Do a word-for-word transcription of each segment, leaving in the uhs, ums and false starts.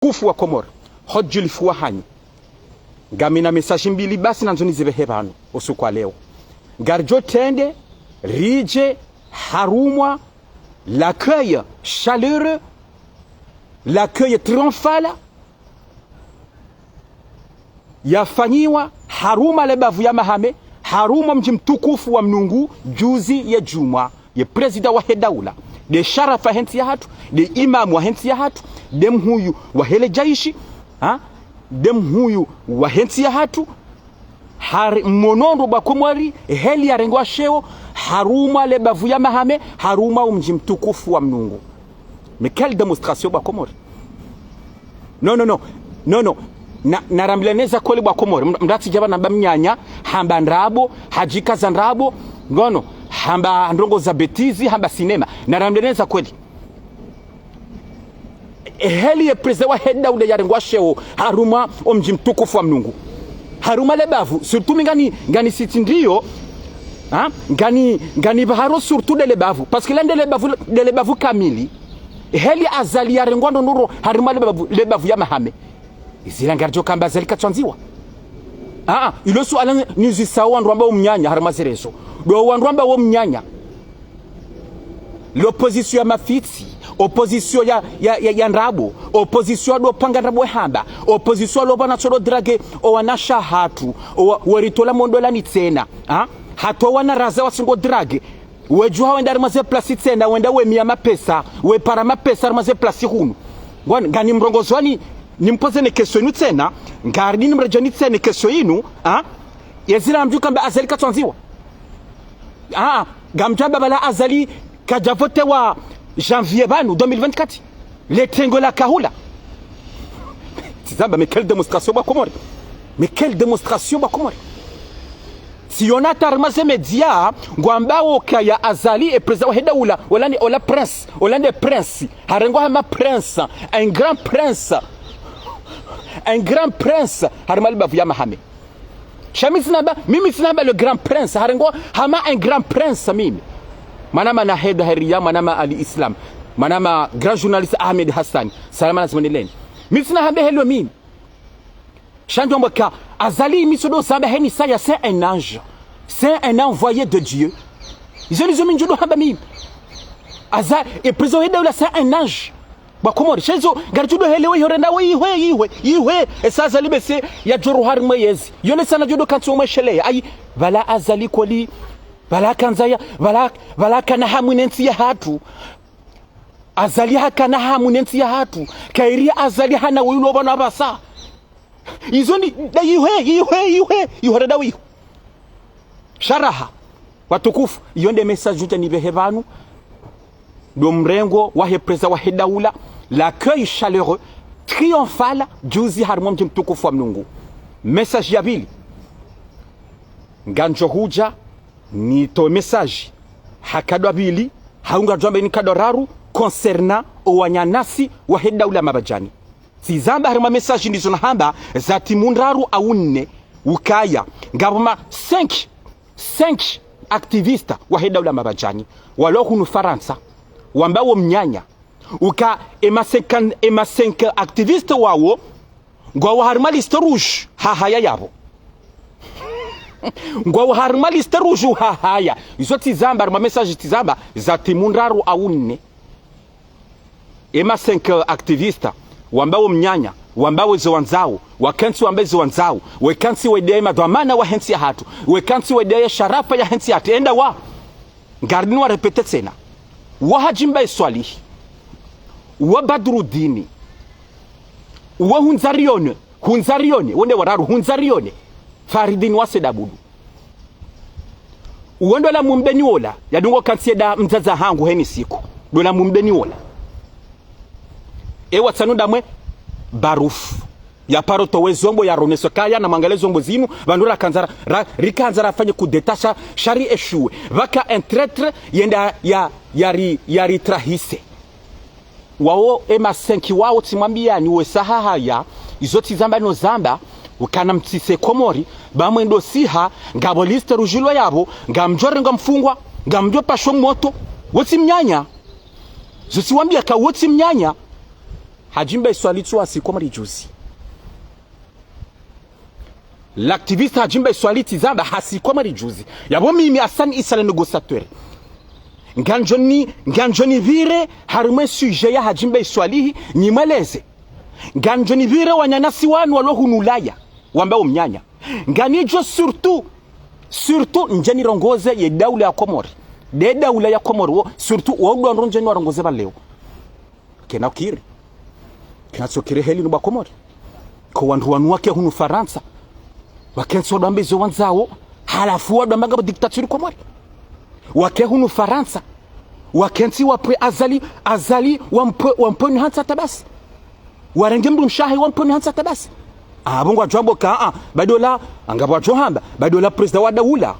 Ufu wa Komori, hodjulifu wa hanyu. Ngamina message mbili basi nandzo nizipvehe pvanu, usiku wa leo. Ngaridjo trende, ridje, harumwa, l'accueil chaleureux, l'accueil triomphal, yafanyiwa, harumwa le bavu ya Mahame, harumwa mdji mtukufu wa Mnungu, juzi ye djumwa, ye président wahe daula, nde sharafa he ntsi yahatru, nde imamu wahe ntsi yahatru, nde mhuyu wahe le jaishi, ha? Nde mhuyu wahe ntsi yahatru, hari mwono ndo bo wa Komori, heli yarengwa sheo, harumwa le bavu ya Mahame, harumwa umdji mtukufu wa Mnungu. Mais quelle démonstration bo wa Komori? Non, non, non. Non, non. Na, narambilane za kweli bo wa Komori. Mdru, mdru atsidja pvanu namba mnyanya, hamba ndrabo, hadjikaza ndrabo, ngono, hamba ndrongo za bêtise, hamba cinéma. Narambilane za kweli. Heli ye président wahe daula yarengwa sheo, harumwa omdji mtukufu wa Mnungu. Harumwa le bavu, surtout mi ngani, ngani siti ndiyo, ha? Ngani, ngani pvaharo surtout nde le bavu. Parce que la nde le bavu, nde le bavu kamili. Heli Azali yarengwa ndo ndro, harumwa le bavu, le bavu ya Mahame. Izila ngaridjo kamba Azali katsuandziwa. Ah, ah, ilo suala nizisao wandru wamba wo mnyanya, harumwa ze réseaux. Ndo wandru wamba wo mnyanya. L'opposition ya mafitsi, opposition ya, ya, ya, ya ndrabo, opposition ya ndo panga ndrabo hamba, opposition ya ndo pvana tsodo drague, owanashe hatru, owa, weritola mondolani tsena, ha? Hata owana raza wasingo drague, wedjuha wenda harumwa ze place tsena, wenda wemia mapesa, wepara mapesa harumwa ze place hunu. Ngwani, ngani mrongozwani, nimpozeni question inu tsena, ngaridi nimredjeni tsena question inu, ha? Yezila mdru kamba Azali katsuandziwa. Ah, ngamdjo amba pvala Azali kadja votewa janvier pvanu, deux mille vingt-quatre. Le tengo la kahula. Tsizamba, mais quelle démonstration bo wa Komori? Mais quelle démonstration bo wa Komori? Tsiona hata harumwa ze média, ngwambao kaya Azali, e président wahe daula, ola ni, ola prince, ola nde prince. Harengwa hama prince, un grand prince. Un grand prince, harumwa le bavu ya Mahame. Sha mi tsinamba, mimi tsinamba le grand prince, harengwa hama un grand prince mimi. Mwanama Nahed Hairia, mwanama Ali Islam, mwanama grand journaliste Ahmed Hassan, salama na zimwendeleni. Mi tsina hambe helo mimi. Sha ndjo amba ka, Azali mi tsodo zamba heni saya, c'est un ange. C'est un envoyé de Dieu. Izo ndizo mi ndjodo hamba mimi. Aza, e président wahe daula c'est un ange. Bo wa Komori, sha izo, ngaridjo do helewa iho renda we ihwe, ihwe, ihwe, esa Azali bese yadjo ro harumwa yezi. Yo nde sana djodo kantsi womweshelea. Ayi, pvala Azali kweli, pvala kandzaya, pvala, pvala kana hamu ne ntsi yahatru. Azali hakana hamu ne ntsi yahatru. Kayiri Azali hana wilo pvanu apvasa. Izo ni, da ihwe, ihwe, ihwe, ihwe renda we ihwe. Sharaha, watukufu, iyo nde message udja nipvehe pvanu. Ndo mrengo wahe président wahe daula, l'accueil chaleureux, triomphal, juzi harumwa mdji mtukufu wa Mnungu. Message ya pvili, ngamdjo hudja nitowe message ha nkado ya pvili, hau ngamdjo amba ini nkado ya raru, concernant owananyasi wahe daula Mabadjani. Tsizamba harumwa message ndizo nahamba za timu ndraru au nne, ukaya ngapvo ma cinq, cinq activistes wahe daula Mabadjani, walo hunu Farantsa, wamba wo mnyanya, uka ema cinq, ema cinq activistes wawo, ngwawo harumwa liste rouge, hahaya yapvo. Ngwawo harumwa liste rouge, hahaya. Izo tsizamba harumwa message tsizamba za timu ndraru au nne. Ema cinq activistes, wamba wo mnyanya, wamba wo ze wandzao, wakantsi wamba ze wandzao, wekantsi wedeye madhwamana wahe ntsi yahatru, wekantsi wedeye sharafa yahe ntsi yahatru, enda wa, ngaridi niwa répéter tsena. Wa Hadji Mbae Swalihi, wa Badrudini, wa Hunzarione, Hunzarione, wo nde wa raru, Hunzarione, Faridini wa Sedabudu. Uwo ndo la mumbeni wola, yadungo kantsi yeda mdzadze hangu heni siku. Ndo la mumbeni wola. Ewa tsanu ndamwe, Barufu. Yaparo towe zombo yaroneso kaya na mwangalie zombo zinu, pvanu rakandza ra, ra, rikandza rafanye coup d'état sha, sha ri échoué. Pvaka un traître yenda ya, yari, yari trahissé. Wawo ema cinq wawo tsimwambiyani wesa hahaya, izo tsizamba no zamba, ukana mtsise Komori, ba mwendo siha, ngapvo liste rouge lo yapvo, ngamdjo rengwa mfungwa, ngamdjo pashwa moto, wo tsi mnyanya. Zo tsiwambiya ka wo tsi mnyanya. Hadji Mbae Swalihi tsu hasikwa mwa ri juzi. L'activiste Hadji Mbae Swalihi tsi zamba hasikwa mwa ri juzi. Yapvo mimi Hassan Issa le négociateur. Ngamdjo ni, ngamdjo ni pvire harimwa e sujet ya Hadji Mbae Swalihi nimweleze. Ngamdjo ni pvire wananyasi wanu walo hunu Ulaya. Wamba o mnyanya. Ngamdjo surtout, surtout ndje nirongoze ye daula ya Komori. Nde daula ya Komori wo, surtout wo ndo wandru ndje niwarongoze pvanu leo. Kena ukiri. Kena tsi ukiri heli nu ba Komori. Ko wandru wanu wake hunu Farantsa. Wakentsi wadjo wambe zo wandzao. Halafu wadjo wamba ngapvo dictature Komori. Wake hunu Farantsa. Wakentsi wapve Azali, Azali wampve, wampve ni hantsi hata basi. Warenge mdrumshe wahe wampve ni hantsi hata basi. Ah, pvo ngwadjo wamba ka, ah, badola, ngapvo wadjo hamba, badola président wa daula.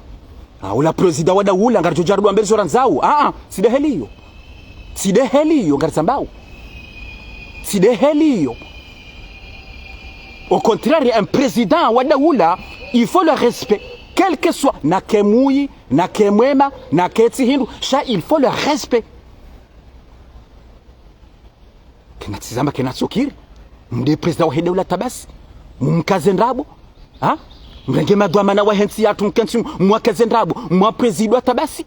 Ah, ula président wa daula, ngaridjo djaridjo wambe zo randzao. Ah, ah, tsi nde heli iyo. Tsi nde heli iyo, ngarizambao. Tsi nde heli iyo. Au contraire, un président wa daula, il faut le respect. Quel que soit, nake mwi, nake mwema, nake tsi hindru, sha il faut le respect. Kena tsi zamba kena tsi ukiri. Mnde président wahe daula hata basi. Mumkaze ndrabo. Ha? Mrenge madhwamana wahe ntsi yatru mkentsi mwakaze ndrabo. Mwa président hata basi.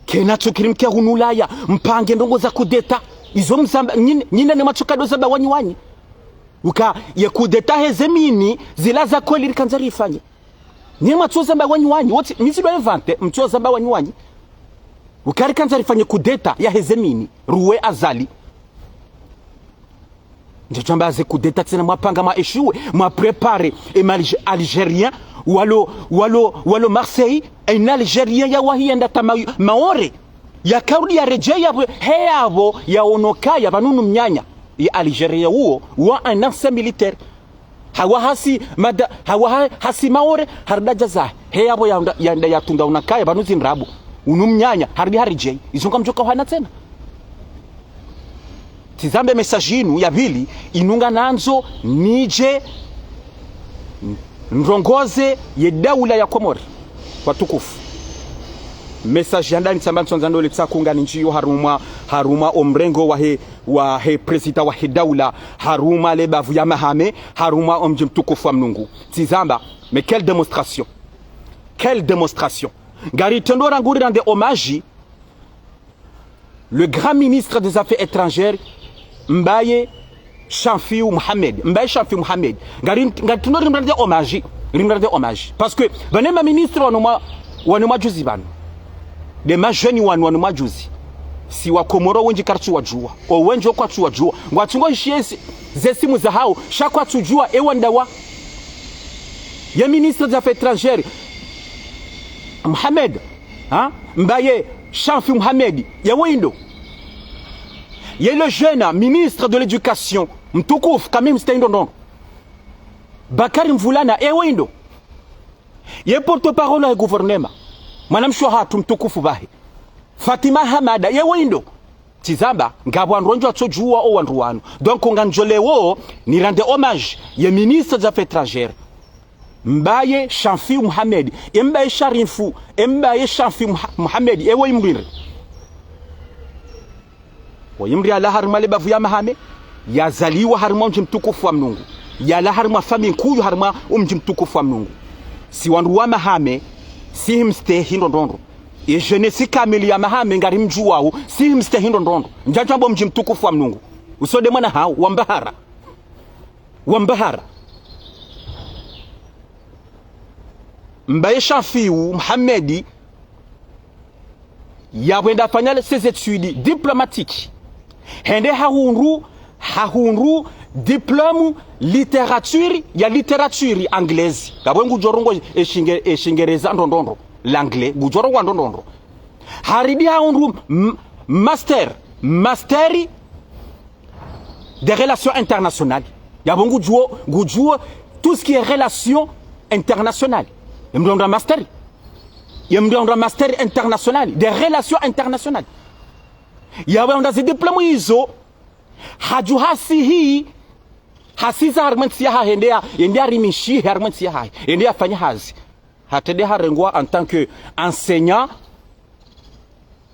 Kena tsi ukiri mke hunu Ulaya. Mpange ndrongo za coup d'État. Izo mzamba, nyinyi, nyinyi ne mwatsu kado zamba wanyu wanyu. Uka, ye coup d'État heze mini, zila za kweli rikandza rifanye. Ni mwatsu zamba wanyu wanyu, woti, mi tsi ndo inventer, mtsu zamba wanyu wanyu. Uka rikandza rifanye coup d'État ya heze mini, ruwe Azali. Ndjo djamba ze coup d'État tsena mwapanga mwa échoué, mwa préparé, e ma Algé-, Algérien, walo, walo, walo Marseille, un Algérien yawahi yenda hata Ma-, Maore. Yakarudi yaredjeyi yapvo, he yapvo, yaono kaya, pvanu nu mnyanya. Ye Algérien uwo, wa un ancien militaire. Hawa hasi mada, hawa ha-, hasi Maore, harudi hadja zahe. He yapvo yanda, yanda yatunda una kaya, pvanu zi ndrabo. Unu mnyanya, harudi haredjeyi. Izo ngamdjo ka uhana tsena. Tsi zambe message inu ya pvili, inu nganandzo nidje ndrongoze ye daula ya Komori. Watukufu. Message ya ndani tsamba ntsondza ndole tsaku ngani ndjiyo harumwa, harumwa o mrengo wahe, wahe président wahe daula, harumwa le bavu ya Mahame, harumwa o mdji mtukufu wa Mnungu. Tsi zamba, mais quelle démonstration. Quelle démonstration. Ngari trendo rangu rirende hommage, le grand ministre des Affaires étrangères, Mbaye Shamfiu Mohamed. Mbaye Shamfiu Mohamed. Ngari, ngari trendo rimrende hommage. Rimrende hommage. Parce que, pvanu ma ministre wanu mwa, wanu mwa juzi pvanu. Nde ma jeunes wanu, wanu mwa juzi. Si wa Komoro wendji karitsu wadjuwa. O wendji wo kwatsu wadjuwa. Ngwatsungo ishiye ze simu zahao. Sha kwatsu djuwa, e wandru wa. Ye ministre des Affaires étrangères, Mohamed, ha? Mbaye Shamfiu Mohamed, ye wo indo. Ye le jeune ministre de l'Éducation, mtukufu, kamwe mstehi ndo ndrongoo. Bakari Mvulana, ye wo indo. Ye porte-parole wa gouvernement, mwanamshe wahatru mtukufu pvahe. Fatima Hamada, ye wo indo. Tsi zamba, ngapvo wandru wendji watsodjuwa o wandru wanu. Donc, ngamdjo leo, nirende hommage, ye ministre des Affaires étrangères. Mbaye Shamfiu Mohamed, e Mbaye Sharifu, e Mbaye Shamfiu Moha-, Mohamed, ye wo imrire. Wo imri yalawa harimwa le bavu ya Mahame, yazaliwa harimwa o mdji mtukufu wa Mnungu. Yalawa harimwa famiyi nkuu harimwa o mdji mtukufu wa Mnungu. Si wandru wa Mahame, si hi mstehi ndo ndrongoo. E jeunesse kamili ya Mahame ngari mdjuwao, si hi mstehi ndo ndrongoo. Ndjadjwambo mdji mtukufu wa Mnungu. Uso nde mwana hao, wa Mbahara. Wa Mbahara. Mbaye Shamfiu Mohamed, yapvo hende hafanya ses études diplomatiques. Hende hahundru, hahundru diplôme littérature, ya littérature anglaise. Ngapvo ngudjorongoa e shinge-, e shingereza ndo ndrongoo, l'anglais, ngudjorongoa ndo ndrongoo. Harudi hahundru m-, master, master des relations internationales. Yapvo ngudjuo, ngudjuo tout ce qui est relations internationales. Ye mndru ahundra master. Ye mndru ahundra master international, des relations internationales. Yapvo yahundra ze diplôme izo, hadju hasihi, hasiza harimwa entsi yahahe, hende ya, hende yarimishihe harimwa entsi yahahe, hende yafanye hazi. Hata hende harengwa en tant que enseignant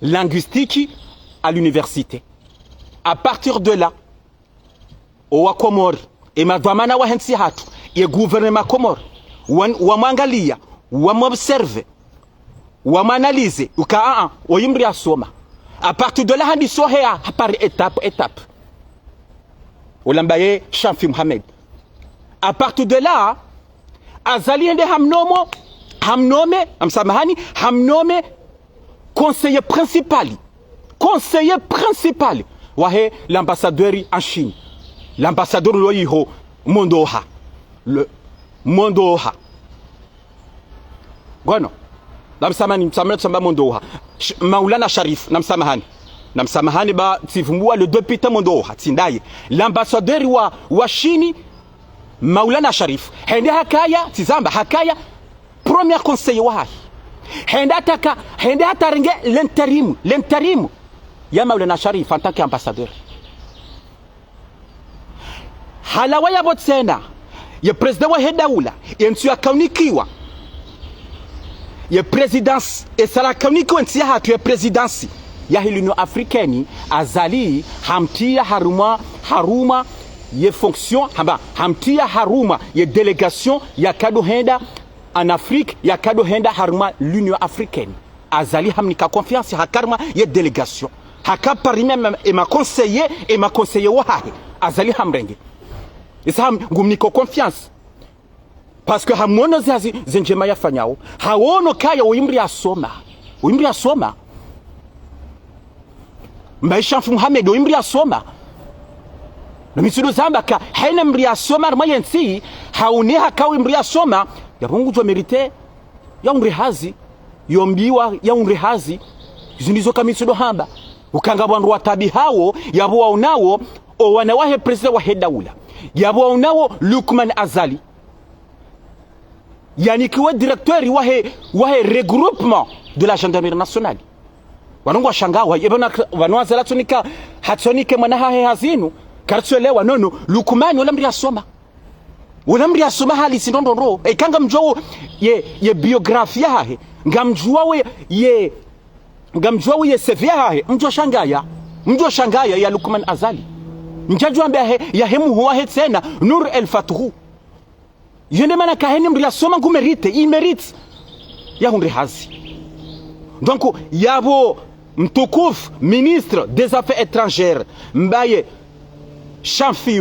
linguistique à l'université. À partir de là, Owa Komori, e madhwamana wahe ntsi yahatru, ye gouvernement Komori, wa, wamwangaliya, wamwobserve, wamwanalize, uka, a, a, oyi mdru yasoma. À partir de là, handiso heya, ha par étape, étape. Ola mbaye Chanfi Mohamed. À partir de là, Azali hende hamnomo, hamnome, namsamahani, hamnome conseiller principal. Conseiller principal wahe l'ambassadeur en Chine. L'ambassadeur lo yiho Mondoha. Le Mondoha. Ngono. Namsamahani, msamahani, tsamba Mondoha. Sh-, Maulana Sharif, namsamahani. Namsamahani ba tsivumbua le député Mondoha, tsi ndaye. L'ambassadeur wa, wa Chine, Maulana Sharif. Hende hakaya, tsizamba, hakaya premier conseiller wahahe. Hende hataka, hende hata renge l'intérim, l'intérim ya Maulana Sharif en tant qu'ambassadeur. Halawa yapvo tsena, ye président wahe daula, ye ntsu yakaunikiwa, ye présidence, ye sala yakaunikiwa ntsi yahatru ye présidence yahe l'Union africaine, Azali hamtriya harumwa, harumwa ye fonction, hamba, hamtriya harumwa ye délégation yakado henda en Afrique, yakado henda harumwa l'Union africaine. Azali hamnika confiance haka harumwa ye délégation. Haka parmi ema, ema conseiller, ema conseiller wahahe. Azali hamrenge. Isa ham, ngumniko confiance. Parce que hamono zihazi zendjema yafanyao. Haono kaya oyi mdru yasoma. Oyi mdru yasoma. Mbaye Chanfi Mohamed, oyi mdru yasoma. Na mi ntsudo zamba ka, hayina mdru yasoma harumwa ye ntsi, haone haka oyi mdru yasoma, yapvo ngudjo mérité yahundre hazi, yombiwa yahundre hazi. Izo ndizo ka mi ntsudo hamba. Uka ngapvo wandru watabihao, yapvo waonao, owana wahe président wahe daula. Yapvo waonao Loukman Azali yanikiwe directeur wahe, wahe regroupement de la gendarmerie nationale. Wanu ngwashangao, eba na, wanu Azali hatsonika, hatsonike mwana hahe hazi inu, karitsuelewa, nono, Loukman, ola mdru yasoma. Ola mdru yasoma halisi ndrongoo. Eka ngamdjuao ye, ye biographie yahahe. Ngamdjuao ye, ye, ngamdjuao ye C V yahahe. Mdjo shangaya. Mdjo shangaya ya Loukman Azali. Ndjadjo amba yahe, yahe muhu wahe tsena, Nour El Fath. Yende mana ka hayina mdru yasoma ngu mérité, il mérité yahundre hazi. Donc, yapvo mtukufu ministre des Affaires étrangères, mbaye Chanfi,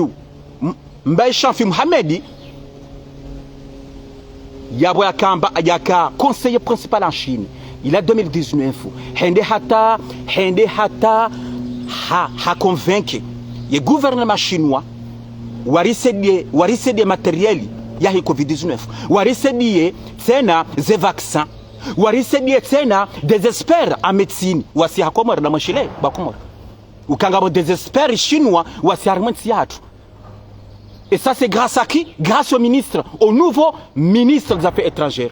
m-, mbaye Chanfi Mohamed, yapvo yakamba, yaka conseiller principal en Chine. Il a deux mille dix-neuf. Hende hata, hende hata, ha, ha convaincu ye gouvernement chinois, warisaidie, warisaidie matériel yahe covid dix-neuf. Warisaidie tsena ze vaccin. Warisaidie tsena des experts en médecine. Wasi ha Komori na mashile, ba Komori. Uka ngapvo des experts chinois, wasi harumwa ntsi yahatru. Et ça, c'est grâce à qui ? Grâce au ministre, au nouveau ministre des Affaires étrangères.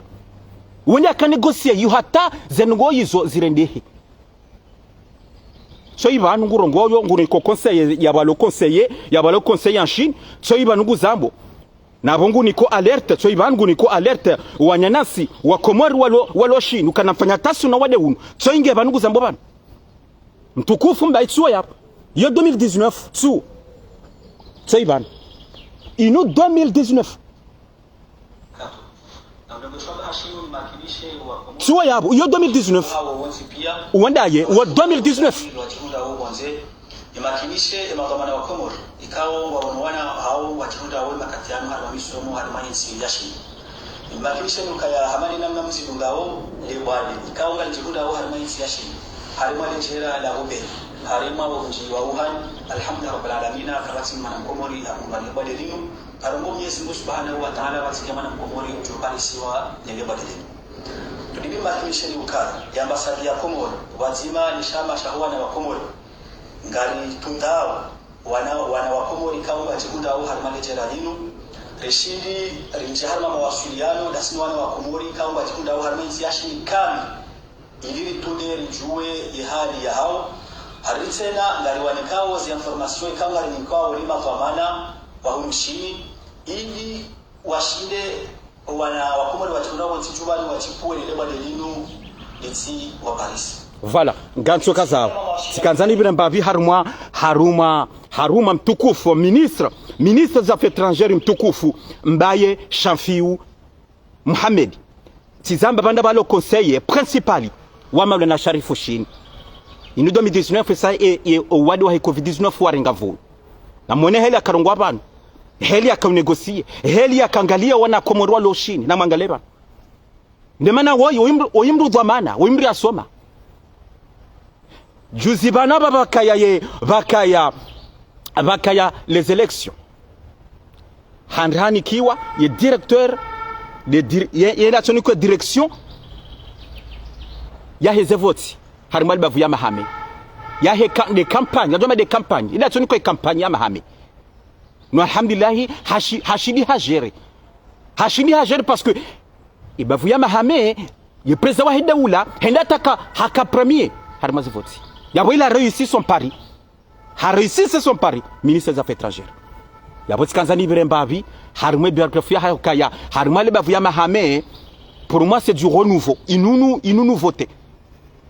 Wende aka négocier, yo hata ze ndrongoo izo zirendehe. Tsoyi pvanu ngurongoyo, nguniko conseiller, yapvo lo conseiller, yapvo lo conseiller en Chine, tsoyi pvanu nguzambo. Napvo nguniko alerte, tsoyi pvanu nguniko alerte, wananyasi, wa Komori walo, walo Chine, ukana mfanya tasu na wade unu, tsoyi nge pvanu nguzambo pvanu. Mtukufu mbaye tsuo yapvo. Yo deux mille dix-neuf, tsuo. Tsoyi pvanu. Inu deux mille dix-neuf. Tsuo yapvo, yo deux mille dix-neuf. Uwandaye, wa deux mille dix-neuf. Imakinishe emadhwamana wa Komori, ikao ngwaono wana hao wadjihundrao emakati yanu harimwa misomo harimwa yentsi ya Chine. Imakinishe nukaya hama ni namna mzidungao lebwade, ikao ngalidjihundrao harimwa yentsi ya Chine. Harimwa ledjera la Hubei, harimwa omdji wa Wuhan, alhamdulillah rabbil alamina, kapvatsi mwana mkomori yakumbwa lebwade linu, karongo Mwenyezi Mungu Subhanahu wa Ta'ala, pvatsi mwana mkomori udjo parisiwa ne lebwade linu. Tudjibi makinishe ni ukaya, ye ambasadi ya Komori, pvwadzima ni shama sha ho wana wa Komori, ngaritundrao wana, wana wa Komori ikao ngwadjihundrao harimwa ledjera linu, rishindi rindjie harimwa mawasiliano, ndasi ni wana wa Komori ikao ngwadjihundrao harimwa yentsi ya Chine kamili, ili ritunde ridjuwe ye hali yahao. Hari tsena ngariwanikao ze information ikao ngarinikao ni madhwamana wa hunu Chine, ili washinde wana wa Komori wadjihundrao pvo ntsi djuu pvanu wadjipvuwe lebwade linu, litsi waparisi. Voilà, ngantsoka zao. Tsikandza nipvire mbapvi harumwa, harumwa, Harumwa mtukufu, ministre, ministre des Affaires étrangères mtukufu, Mbaye Shamfiu Mohamed. Tsizamba pvanda pvalo conseiller principal wa Maulana Sharifu Shini. Inu deux mille dix-neuf sa e, e, o wade wahe covid dix-neuf warenga vuu. Namwone heli yakarongoa pvanu. Heli yaka négocier. Heli yakangalia wana Komori walo Shini. Namwangalie pvanu. Nde mana woyi, woyi mdru, woyi mdru dhwamana, woyi mdru yasoma. Juzi pvanu pva pvakaya ye, pvakaya, pvakaya les élections. Handri hanikiwa ye directeur, de dir-, ye, ye natsoni kwe direction yaheze voti. Harimwa le bavu ya Mahame. Yahe ka-, de campagne, yadoma de campagne. Ye natsoni kwe campagne ya Mahame. No, alhamdulillahi, hashi-, hashindi hagérer. Hashindi hagérer parce que, e bavu ya Mahame, ye président wahe daula, hende hataka haka premier, harimwa ze voti. Yapvo il a réussi son pari. Ha réussi son pari, ministre des Affaires étrangères. Yapvo tsikandza nipvire mbapvi, harimwa e biographie yahe kaya, harimwa le bavu ya Mahame, pour moi c'est du renouveau. Inu nu, inu nouveauté.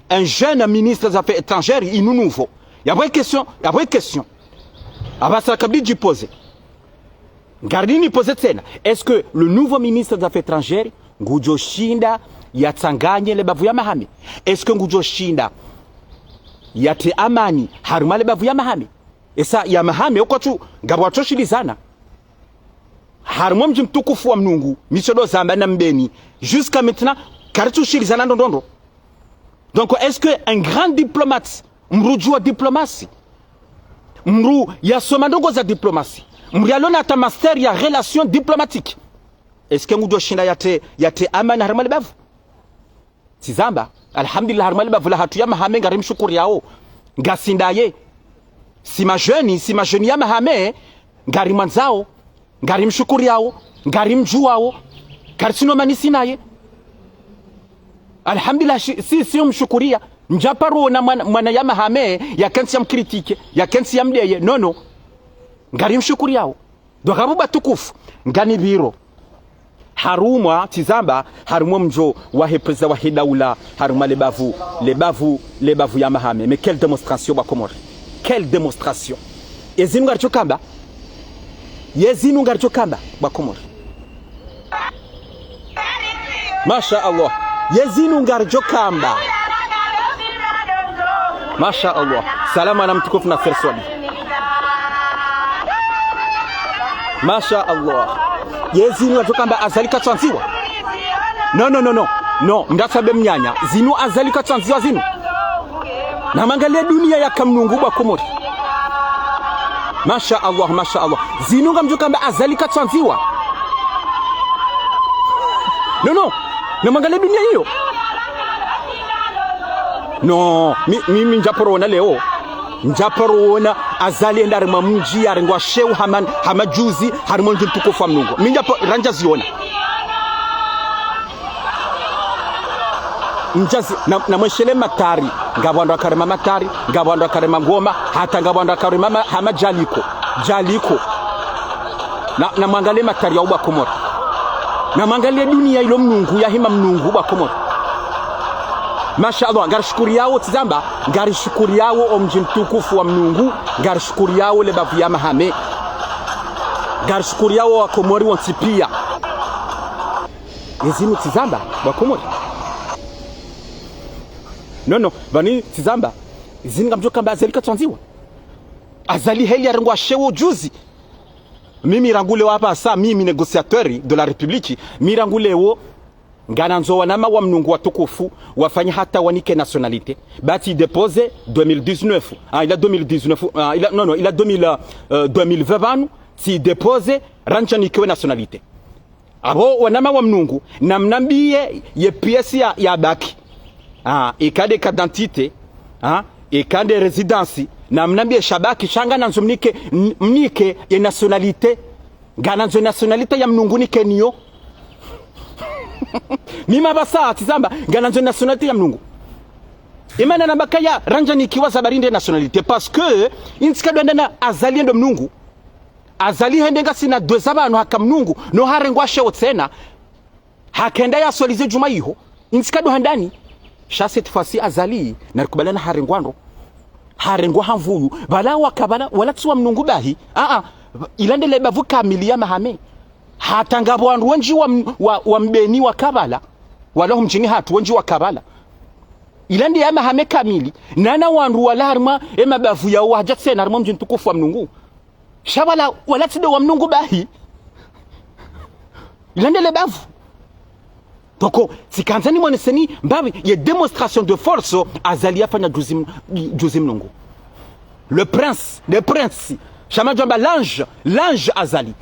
Un jeune ministre des Affaires étrangères, inu nouveau. Yapvo question, yapvo question. Apvasa kabla nidjipoze. Ngarini nipoze tsena. Est-ce que le nouveau ministre des Affaires étrangères, ngudjoshinda yatsanganye le bavu ya Mahame? Est-ce que ngudjoshinda yatre amani harimwa le bavu ya Mahame? Esa ya Mahame, okwatsu, ngapvo watsoshilizana. Harimwa mdji mtukufu wa Mnungu, mi tsodo zamba na mbeni. Jusqu'à maintenant, karitsushilizana ndrongoo. Donc, est-ce que un grand diplomate, mdru udjuwa diplomatie, mdru yasoma ndrongoo za diplomatie, mdru yalona hata master ya relations diplomatiques, est-ce que ngudjoshinda yatre, yatre amani harimwa le bavu? Tsizamba, alhamdulillah, harimwa le bavu lahatru ya Mahame ngarimshukuriyao. Ngasi ndaye. Si ma jeunes, si ma jeunes ya Mahame, ngarimwandzao, ngarimshukuriyao, ngarimdjuwao, karitsina manisi naye. Alhamdulillah, shi-, si, si umshukuriya. Ndjaparo ona mwana, mwana ya Mahame, yakentsi yamkritike, yakentsi yamdeye. Non, non. Ngarimshukuriyao. Donc, apvo watukufu, nganipviro. Harumwa, tsizamba, harumwa mdjo wahe président wahe daula, harumwa le bavu, le bavu, le bavu ya Mahame. Mais quelle démonstration, wa Komori. Quelle démonstration. Ye zinu ngaridjo kamba. Ye zinu ngaridjo kamba, wa Komori. Masha Allah. Ye zinu ngaridjo kamba. Masha Allah. Salama na mtukufu Nasser Swali. Masha Allah. Ye zinu ngaridjo kamba Azali katsuandziwa. Non, non, non, non. Non, mdatsabe mnyanya. Zinu Azali katsuandziwa zinu. Namwangalie dunia yaka Mnungu, wa Komori. Masha Allah, masha Allah. Zinu ngamdjo kamba Azali katsuandziwa. Non, non. Namwangalie dunia iyo. Non, mi, mi, mi ndjaparo ona leo. Ndjaparo ona Azali hende harimwa mdji yarengwa sheo hama, hama juzi, harimwa mdji mtukufu wa Mnungu. Mi ndjapa-, randja ziona. Ndjazi, na, namweshele matari, ngapvo wandru wakarema matari, ngapvo wandru wakarema ngoma, hata ngapvo wandru wakarema ma-, hama djaliko, djaliko. Na, namwangalie matari ya, wa Komori. Namwangalie dunia ilo Mnungu, yahima Mnungu, wa Komori. Masha Allah, ngarishukuriyao, tsizamba, ngarishukuriyao omdji mtukufu wa Mnungu, ngarishukuriyao le bavu ya Mahame. Ngarishukuriyao wa Komori wontsi pia. Ye zinu tsizamba, wa Komori. Non, non, pvanu tsizamba, zinu ngamdjo kamba Azali katsuandziwa. Azali heli yarengwa sheo juzi. Mimi rangu leo apvasa, mimi négociateur de la République, mi rangu leo, nganandzo wanama wa Mnungu watukufu, wafanye hata wanike nationalité. Ba tsi déposer deux mille dix-neuf, ah, ila deux mille dix-neuf, ah, ila, non, non, ila deux mille, euh, deux mille vingt pvanu, tsi déposer, randja nikiwe nationalité. Apvo wanama wa Mnungu, namnambiye ye pièce ya, yabaki. Ah, ika nde carte d'identité, ah, ika nde résidence, namnambiye shabaki, sha nganandzo mnike, m-, mnike ye nationalité. Nganandzo nationalité ya Mnungu nike niyo. Mimi apvasa, tsizamba, nganandzo nationalité ya Mnungu. Ye mana namba kaya, randja nikiwa zabari nde nationalité, parce que, ntsi kadjo enda na Azali ndo Mnungu. Azali hende ngasina dweza pvanu haka Mnungu, no harengwa sheo tsena. Hakenda yaswalize djumwa iho. Ntsi kadjo handani. Sha cette fois-ci Azali, narikubalana harengwa ndro. Harengwa ha mvuyu, pvala waka pvala, wala tsi wa Mnungu bahi. Aa, ila nde le bavu kamili ya Mahame. Hata ngapvo wandru wendji wa m-, wa, wa Mbeni waka pvala, wala ho mdjini hatru wendji waka pvala. Ila nde ya Mahame kamili, nana wandru wala harimwa ye mabavu yawo wahadja tsena harimwa mdji mtukufu wa Mnungu. Sha pvala, wala tsi ndo wa Mnungu bahi. Ila nde le bavu. Donc, tsikandza nimwoneseni mbapvi ye démonstration de force Azali yafanya juzi m-, juzi Mnungu. Le prince, le prince. Sha ngamdjo amba l'ange, l'ange Azali.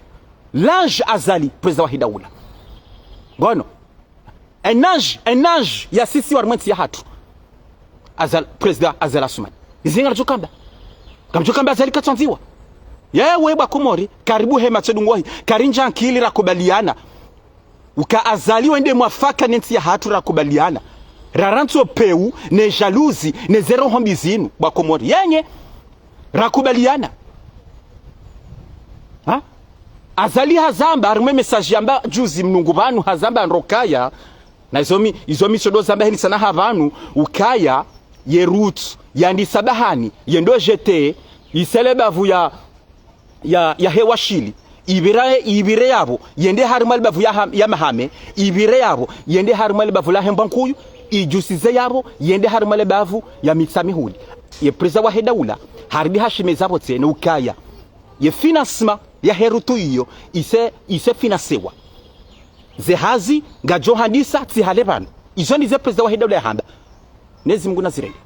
L'ange Azali, président wahe daula. Ngono. Un ange, un ange, yashusiwa harimwa entsi yahatru. Azali, président Azali Assoumani. Izi ngamdjo kamba. Ngamdjo kamba Azali katsandziwa. Yewe bo wa Komori, karibu hema tsedu ngohi, karindja nkili rakubaliana. Uka Azali wende mwafaka ne ntsi yahatru rakubaliana. Rarantsi o peu, ne jalousie, ne ze roho mbi zinu, bo wa Komori. Yenye, rakubaliana. Ha? Azali hazamba, harimwa ye message yamba juzi Mnungu pvanu hazamba ndo ukaya, na izo mi, izo mi tsodo zamba heni sana ha pvanu, ukaya, ye route, yandisa Bahani, yendo Jete, yise le bavu ya, ya, yahe Washili, yipvire, yipvire yapvo, yende harimwa le bavu ya ha-, ya Mahame, yipvire yapvo, yende harimwa le bavu lahe Mbwankuyu, yidjusize yapvo, yende harimwa le bavu ya Mitsamihuli. Ye président wahe daula, haridi hashimeza pvo tsena ukaya. Ye financement yahe route iyo, yise, yise financewa. Ze hazi, ngadjo handisa, tsi hale pvanu. Izo ndizo président wahe daula yahamba. Mnyezi Mngu nazirende.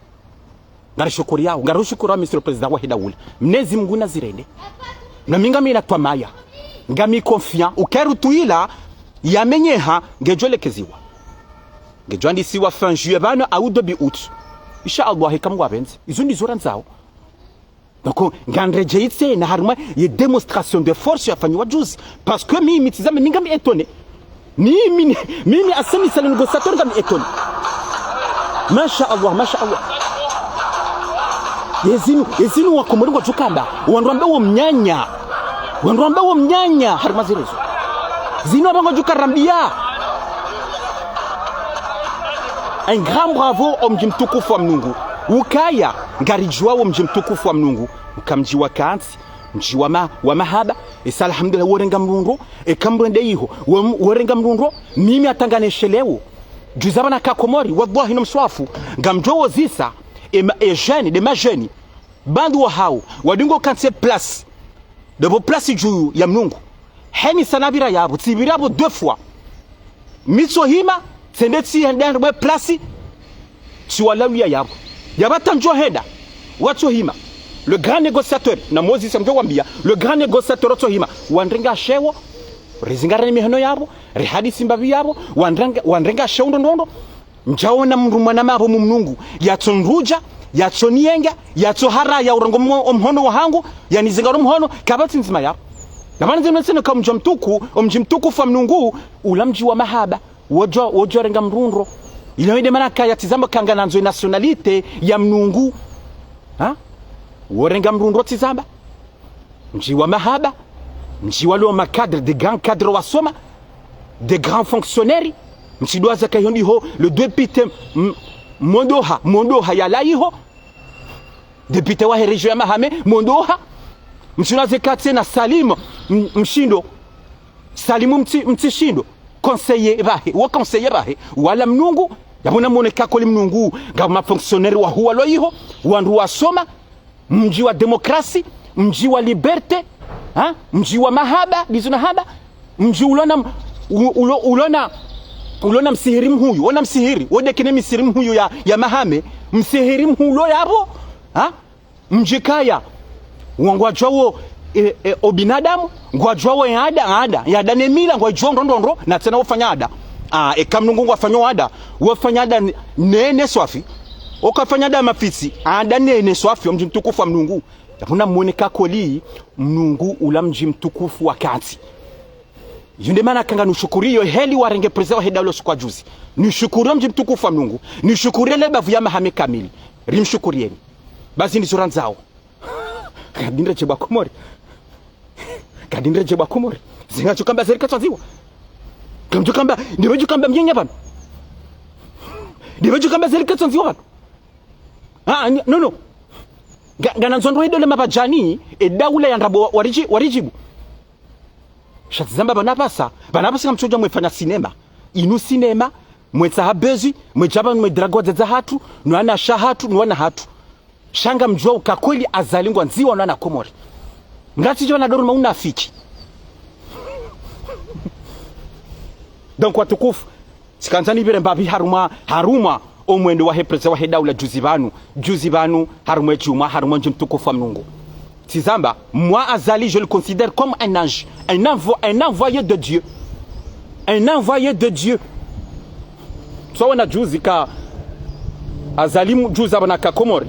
Ngarishukuriyao, ngarishukuriya Monsieur le Président wahe daula. Mnyezi Mngu nazirende. Na mi ngamina twamaya. Ngami confiant, uka ye route ila, yamenyeha, ngedjo lekeziwa. Ngedjo andisiwa fin juillet pvanu, au début août. Insha Allah, heka Mngu apvendze. Izo ndizo randzao. Donc, ngamredjeyi tsena harimwa ye démonstration de force yafanyiwa juzi. Parce que mimi tsizamba, mi ngami étonné. Mimi, mimi, mimi Assimi Salim Négociateur ngami étonné. Masha Allah, masha Allah. Ye zinu, ye zinu wa Komori ngwadjo kamba. Wandru wambe wo mnyanya. Wandru wambe wo mnyanya. Harimwa ze réseaux. Zinu wandru ngwadjo karambia. Un grand bravo o mdji mtukufu wa Mnungu. Ukaya, ngaridjuwao o mdji mtukufu wa Mnungu. Uka mdji wa kantsi, mdji wa ma-, wa mahaba, esa alhamdulillah, worenga mrundro, eka mrende iho, wo-, worenga mrundro, mimi hata nganeshelewo. Juzi pvanu ka Komori, wallahi no mswafu, ngamdjo wozisa, e ma-, e jeunes, nde ma jeunes, bandu wahao, wadungo kantsi place, ndopvo place dju ya Mnungu. Heni sana pvira yapvo, tsipvira yapvo deux fois. Mi tsohima, tsende tsihende mwe place, tsiwalaluya yapvo. Yapvo hata ndjo henda, watsohima. Le grand négociateur, na Moses mdjo wambia, le grand négociateur watsohima. Wandrenga shewo, rizingarane mihono yapvo, rihadisi mbapvi yapvo, wandrenga, wandrenga shewo ndrondrondro. Ndjaona mndru mwanama apvo mu Mnungu, yatsondrudja, yatsoniyenga, yatsoharaya urongo mo-, omhono wahangu, yanizingaro mhono, kapvatsi ndzima yapvo. Kapvana ndzima tsena ka mdji mtuku-, omdji mtukufu wa Mnungu, ula mdji wa mahaba, wodjo, wodjo renga mrundro. Ilo inde mana kaya tsizamba ka nganandzo nationalité ya Mnungu. Ha? Worenga mrundro tsizamba. Mdji wa mahaba, mdji walo ma cadres, des grands cadres wasoma, des grands fonctionnaires, mtsidwaza ka iho ndiho, le député, m-, Mondoha, Mondoha yalawa iho, député wahe région ya Mahame, Mondoha, mtsidwaza ka tsena Salim, m-, Mshindo, Salimu Mtsi-, Mtsishindo, conseiller pvahe, wo conseiller pvahe, wala Mnungu, yapvo namwone ka kweli Mnungu, ngapvo ma fonctionnaires wahuu walo iho, wandru wasoma, mdji wa démocratie, mdji wa liberté, ha? Mdji wa mahaba, ndizo nahamba, mdji ulona, u-, ulo-, ulona, ulona msihiri mhuu, wona msihiri, wodekene misihiri mhuu ya, ya Mahame, msihiri mhuu ulo yapvo, ha? Mdji kaya, wa ngwadjuwao, e, e, obinadamu, ngwadjuwao e ada, ada, e ada ne mila, ngwadjuwao ndrondrondro, na tsena wofanya ada. Ah, eka Mnungu ngwafanyo ada, wofanya ada n-, nene swafi. Okafanya ada mafitsi, ada nene swafi, omdji mtukufu wa Mnungu. Yapvo namwone ka kweli, Mnungu ula mdji mtukufu wa kantsi. Iyo nde mana ka nganushukuriyo heli warenge président wahe daula usiku wa juzi. Nishukuriyo mdji mtukufu wa Mnungu. Nishukuriyo le bavu ya Mahame kamili. Rimshukuriyeni. Basi ndizo randzao. Kadindre dje bo wa Komori. Kadindre dje bo wa Komori. Zinga djo kamba zeri katsandziwa. Kamdjo kamba, ndepvo djo kamba mnyenya pvanu. Ndepvo djo kamba zeri katsandziwa pvanu. Ah, ni-, non, non. Nga, nganandzo ndro he daula Mabadjani, e daula ya ndrabo wa-, waridji-, waridjibu. Sha tsizamba pvanu pvasa, pvanu pvasa ngamtsodja mwefanya sinema. Inu sinema, mwetsaha buzz, mwedja pvanu mwedraga wadzadze wahatru, no wanashe wahatru, no wana wahatru. Sha ngamdjuwa uka kweli Azali ngwandziwa no wana Komori. Ngatsidjo wana doro ma unafiki. Donc watukufu, tsikandza nipvire mbapvi harumwa, harumwa omwendo wahe prezida wahe daula juzi pvanu, juzi pvanu, harumwa edjumwa, harumwa mdji mtukufu wa Mnungu. Tsizamba, moi Azali, je le considère comme un ange, un envo-, un envoyé de Dieu. Un envoyé de Dieu. Tsaona juzi ka Azali mu-, juzi apvo naka Komori.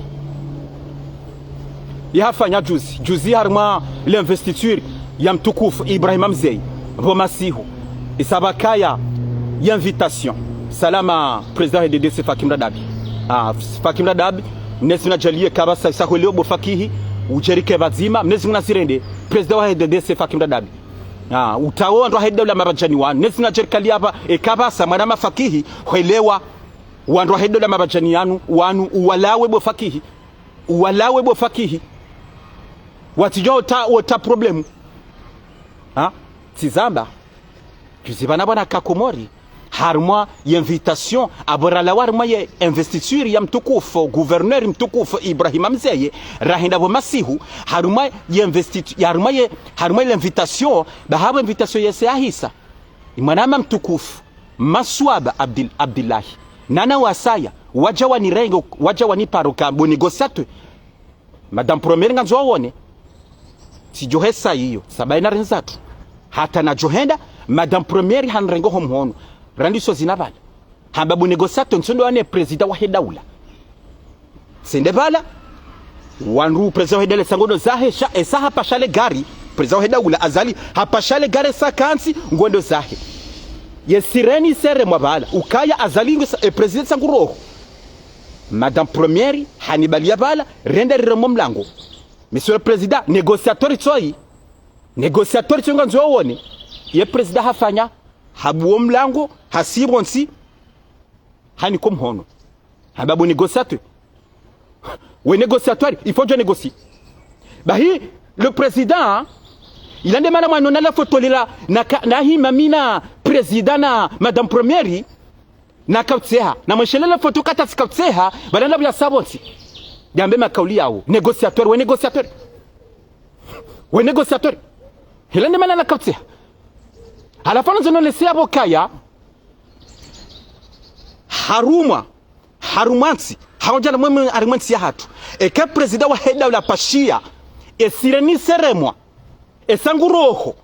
Ye hafanya juzi, juzi harumwa l'investiture ya mtukufu Ibrahima Mzeyi, pvo masihu. Isa pvakaya ye invitation. Salama, président H D D C Fakim Radabi. Ah, Fakim Radabi, Mwenyezi Mungu nadjaliye kapvasa isa hwelewa bo Fakihi, udjerike pvadzima, Mwenyezi Mungu nazirende, président wa H D D C Fakim Radabi. Ah, utawo wandru wahe daula Mabadjani wanu, Mwenyezi Mungu nadjerikaliye apva, e kapvasa, mwana mafakihi, hwelewa, wandru wahe daula Mabadjani yanu, wanu, uwalawe bo Fakihi. Uwalawe bo Fakihi. Watsidjo ota, ota problème. Ha? Tsizamba. Juzi pvanu pvanu naka Komori. Harumwa ye invitation, apvo ralawa harumwa ye investiture ya mtukufu, gouverneur mtukufu Ibrahima Mzeyi, rahenda pvo masihu, harumwa ye investi-, ya harumwa ye, harumwa ye invitation, pvahapvo invitation yese yahisa. Imwanama mtukufu, Maswaba Abdil-, Abdillahi. Nana wasaya, wadja wanirenge, wadja waniparo ka bo négociateur. Madame Première ngandzo wawone. Tsidjo hesa iyo, sababu ina rendzatu. Hata nadjo henda, Madame Première hanrengo ho mhono. Randiso zina pvala. Hamba bo négociateur ntsondo wane président wahe daula. Tsende pvala, wandru président wahe daula sa ngondo zahe, sha, esa hapasha le gari, président wahe daula Azali, hapasha le gari sa kantsi ngondo zahe. Ye sireni seremwa pvala, ukaya Azali ngwesa, e président sa nguroho. Madame Première, hanibaliya pvala, rende riremo mlango. Monsieur le Président, négociateur tsoyi. Négociateur tsoyi ngandzo wone. Ye président hafanya, habuwo mlango, hasi pvontsi, haniko mhono. Hamba bo négociateur. We négociateur, il faut que je négocie. Bahi, le président, il a demandé à moi, non, la photo, là, na ka-, na hima mina président na Madame Première, nakautseha. Na mweshelele foto kata tsikautseha, pvala na pvula sa pvontsi. Yambe makauli yawo. Négociateur, we négociateur. We négociateur. Hela nde mana nakautseha. Halafu ano zono nese yapvo kaya. Harumwa. Harumwa ntsi. Haudja na mwemwe harumwa ntsi yahatru. Eka président wahe daula pashiya. E sireni seremwa. Esa nguroho.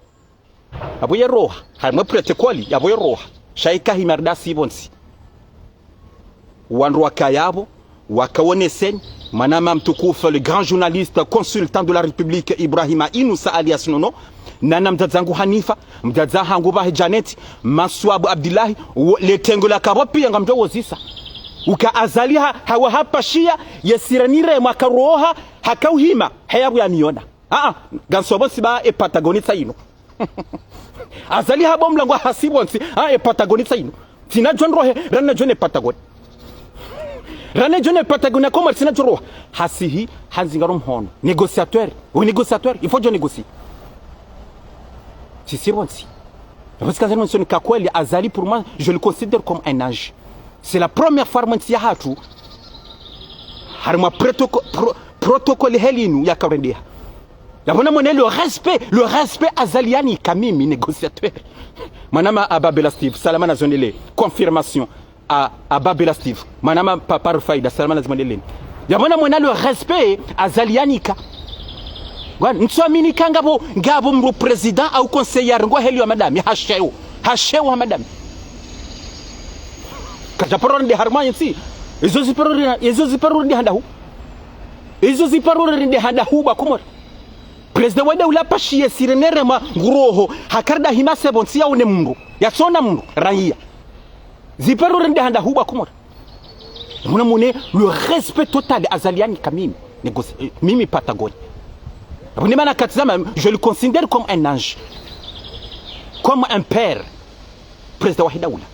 Apvo ye roha, harimwa protocole, yapvo ye roha. Sha ika hima ridasi pvontsi. Wandru wakaya pvo, wakawoneseni, mwanama mtukufu, le grand journaliste, consultant de la République, Ibrahima Inoussa alias Nono, nana mdzadze wangu Hanifa, mdzadze hangu pvahe Janet, Maswabu Abdillahi, wo-, le tengo la kapvo piya ngamdjo wozisa. Uka Azali ha, hawa hapashiya, ye sireni remwa karoha, hakauhima, heya pvo yamiona. Ah, ah, ngansobo siba e Patagonie tsa inu. Azali habo mlango hasi pvontsi, ah, e Patagonie tsa inu. Tsina djo ndrohe, rana djo ne Patagonie. Rana djo ne Patagonie, Komori tsina djo roha. Hasihi, hanzi ngaro mhono. Négociateur, oui, négociateur, il faut que je négocie. Si, si, pvontsi. Parce que Azali, monsieur, ka kweli, Azali, pour moi, je le considère comme un ange. C'est la première fois, moi, ntsi yahatru. Harimwa protocole, pro-, protocole heli inu yakarendeha. Yapvo namwone le respect, le respect Azali yanika mimi négociateur. Mwanama Ababela Steve, salama na zonele. Confirmation. A, Ababela Steve. Mwanama Papa Rufaida, salama na zimwendele. Yapvo namwone le respect Azali yanika. Ngwani, ntsuamini ka ngapvo, ngapvo mdru président au conseiller ngo heli wa madame, hasheo. Hasheo wa madame. Kadja paro nde harimwa ntsi. Izo ziparo ri-, izo ziparo nde handahu. Izo ziparo nde handahu ba Komori. Président wa daula pashiye sireni remwa nguroho. Hakarda hima se pvontsi yaone mdru. Yatsona mdru. Raiya. Ziparo nde handahu ba Komori. Muna mune le respect total Azali yanika mimi. Négoci-, euh, mimi Patagonie. Mune mana katsizama, je le considère comme un ange. Comme un père. Président wahe daula.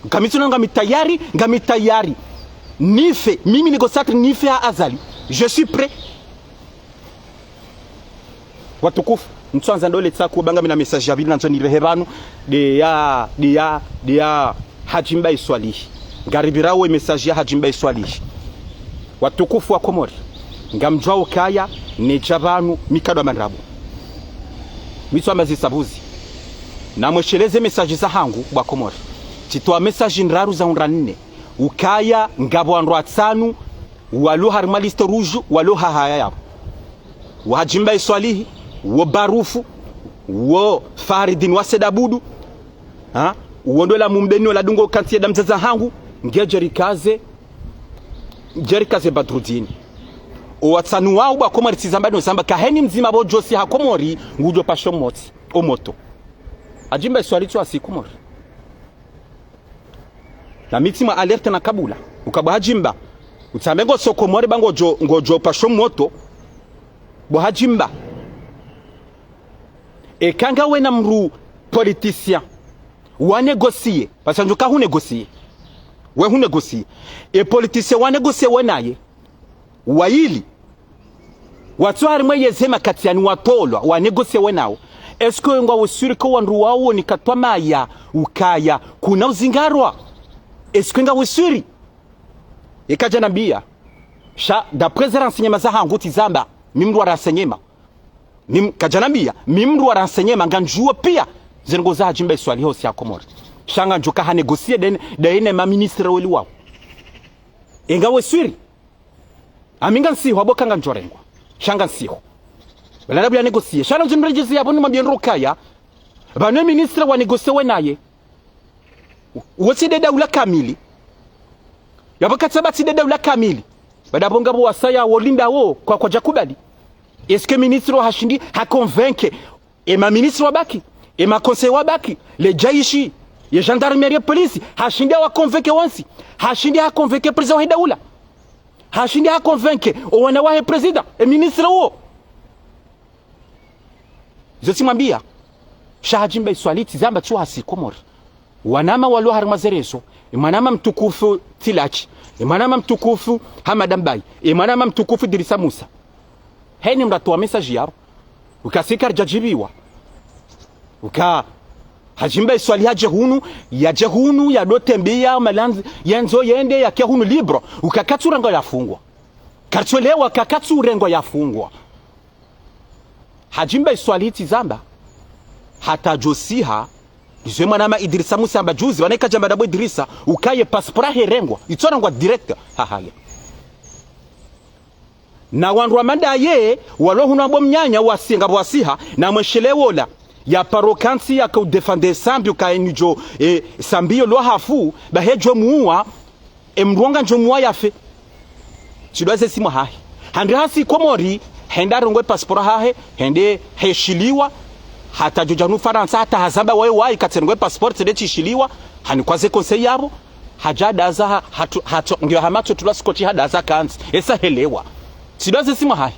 Ngami tsuna ngami tayari, ngami tayari. Nife, mimi négociateur nife ha Azali. Je suis prêt. Watukufu, ntswandza ndole tsaku banga mina message ya pvili nandzo nirehe pvanu, ndeya, ndeya, ndeya Hadji Mbae Swalihi. Ngaripvirao e message ya Hadji Mbae Swalihi. Watukufu wa Komori, ngamdjuao ukaya nedja pvanu mi kadwa mandrabo. Mi tsamba zisabuzi. Namwesheleze message zahangu bo wa Komori. Tsitowa message ndraru za hundra nne. Ukaya ngapvo wandru watsanu walo harimwa liste rouge, walo hahaya yapvo. Wo Hadji Mbae Swalihi, wo Barufu, wo Fahridine wa Said Abdou, ha? Wo ndola Mumbeni ola dungo kantsi ye damu zahangu, nge Djerikaze, Djerikaze Badrudine. Owatsanu wao bo wa Komori tsizamba no zamba, kaheni mdzima pvo djosi ha Komori, ngudjo pasho motsi, o moto. Hadji Mbae Swalihi tsi wasi Komori. Na mi tsi mwa alerte na kabula. Uka bo Hadji Mbae. Utsambe ngo so Komori ba ngodjo, ngodjo pasho moto. Bo Hadji Mbae. Eka ngawe na mdru politicien. Wa négocier. Parce que ndjo ka hu négocier. We hu négocier. E politicien wa négocier we naye. Wayili. Watso harimwa yeze makati yani watolwa, wa négocier we nao. Est-ce que ngawe sûr ko wandru wao ni katwa maya, ukaya, kuna uzingarwa? Est-ce que ngawe sûr? Eka kadja nambia. Sha, d'après ze renseignements zahangu tsizamba, mi mdru wa renseignements. Mi m-, kadja nambia, mi mdru wa renseignements, ngandjuo pia, ze ndrongo za Hadji Mbae Swalihi hosi ya Komori. Sha ngandjo ka ha négocier den, den ma ministre weli wao. E ngawe sûr? Ami ngantsiho, abo ka ngandjo rengwa. Sha ngantsiho. Bala na buya négocier. Sha nandzo mredjezi yapvo nimwambie ndro kaya. Pvanu e ministre wa négocier we naye. Wo tsi nde daula kamili. Yapvo katsamba tsi nde daula kamili. Bada pvo ngapvo wasaya wo linda wo kwa kwadja kubali. Est-ce que ministre wo hashindi ha convaincre e ma ministre wabaki, e ma conseillers wabaki, le djaishi, ye gendarmerie, police, hashindi ha wa convaincre wontsi, hashindi ha convaincre président wa he daula, hashindi ha convaincre o wana wa he président, e ministre wo. Zo tsimwambia, sha Hadji Mbae Swalihi tsizamba tsi wasi Komori. Wanama walo harimwa ze réseaux, e mwanama mtukufu Tilachi, e mwanama mtukufu Hamada Mbaye, e mwanama mtukufu Idrissa Musa. Heni mdru atowa message yapvo. Uka si karidjadjibiwa. Uka Hadji Mbae Swalihi yadje hunu, yadje hunu, yado tembea, malandzi, yandzo yende, yake hunu libre. Uka katsu rengwa yafungwa. Karitsu elewa ka katsu rengwa yafungwa. Hadji Mbae Swalihi tsizamba. Hata djosiha, ndizo e mwanama Idrissa Musa amba juzi, pvanu kadjamba dabo Idrissa, ukaya e passeport yahe rengwa, itso rengwa direct, hahaya. Na wandru wa madaye, walo hunu abo mnyanya, wasi ngapvo wasiha, na mweshelea wola, ya paro kantsi yaka u défendre Sambi, uka eni djo, e, Sambi yo lwa hafu, ba he djo muwa, e mdru wo ngandjo muwa yafe. Tsidwaze si mwahahe. Handi hasi Komori, hende harengwe passeport hahe, hende heshiliwa, hata djo dja hunu Farantsa, hata hazamba waye wayi, katsi rengwe passeport, tsende tsi shiliwa, hanikwa ze conseil yapvo, hadja hadaza ha, hatu, hatu, ngiyo hama tso tulwa scotch hadaza kantsi. Esa helewa. Tsidwaze si mwahahe.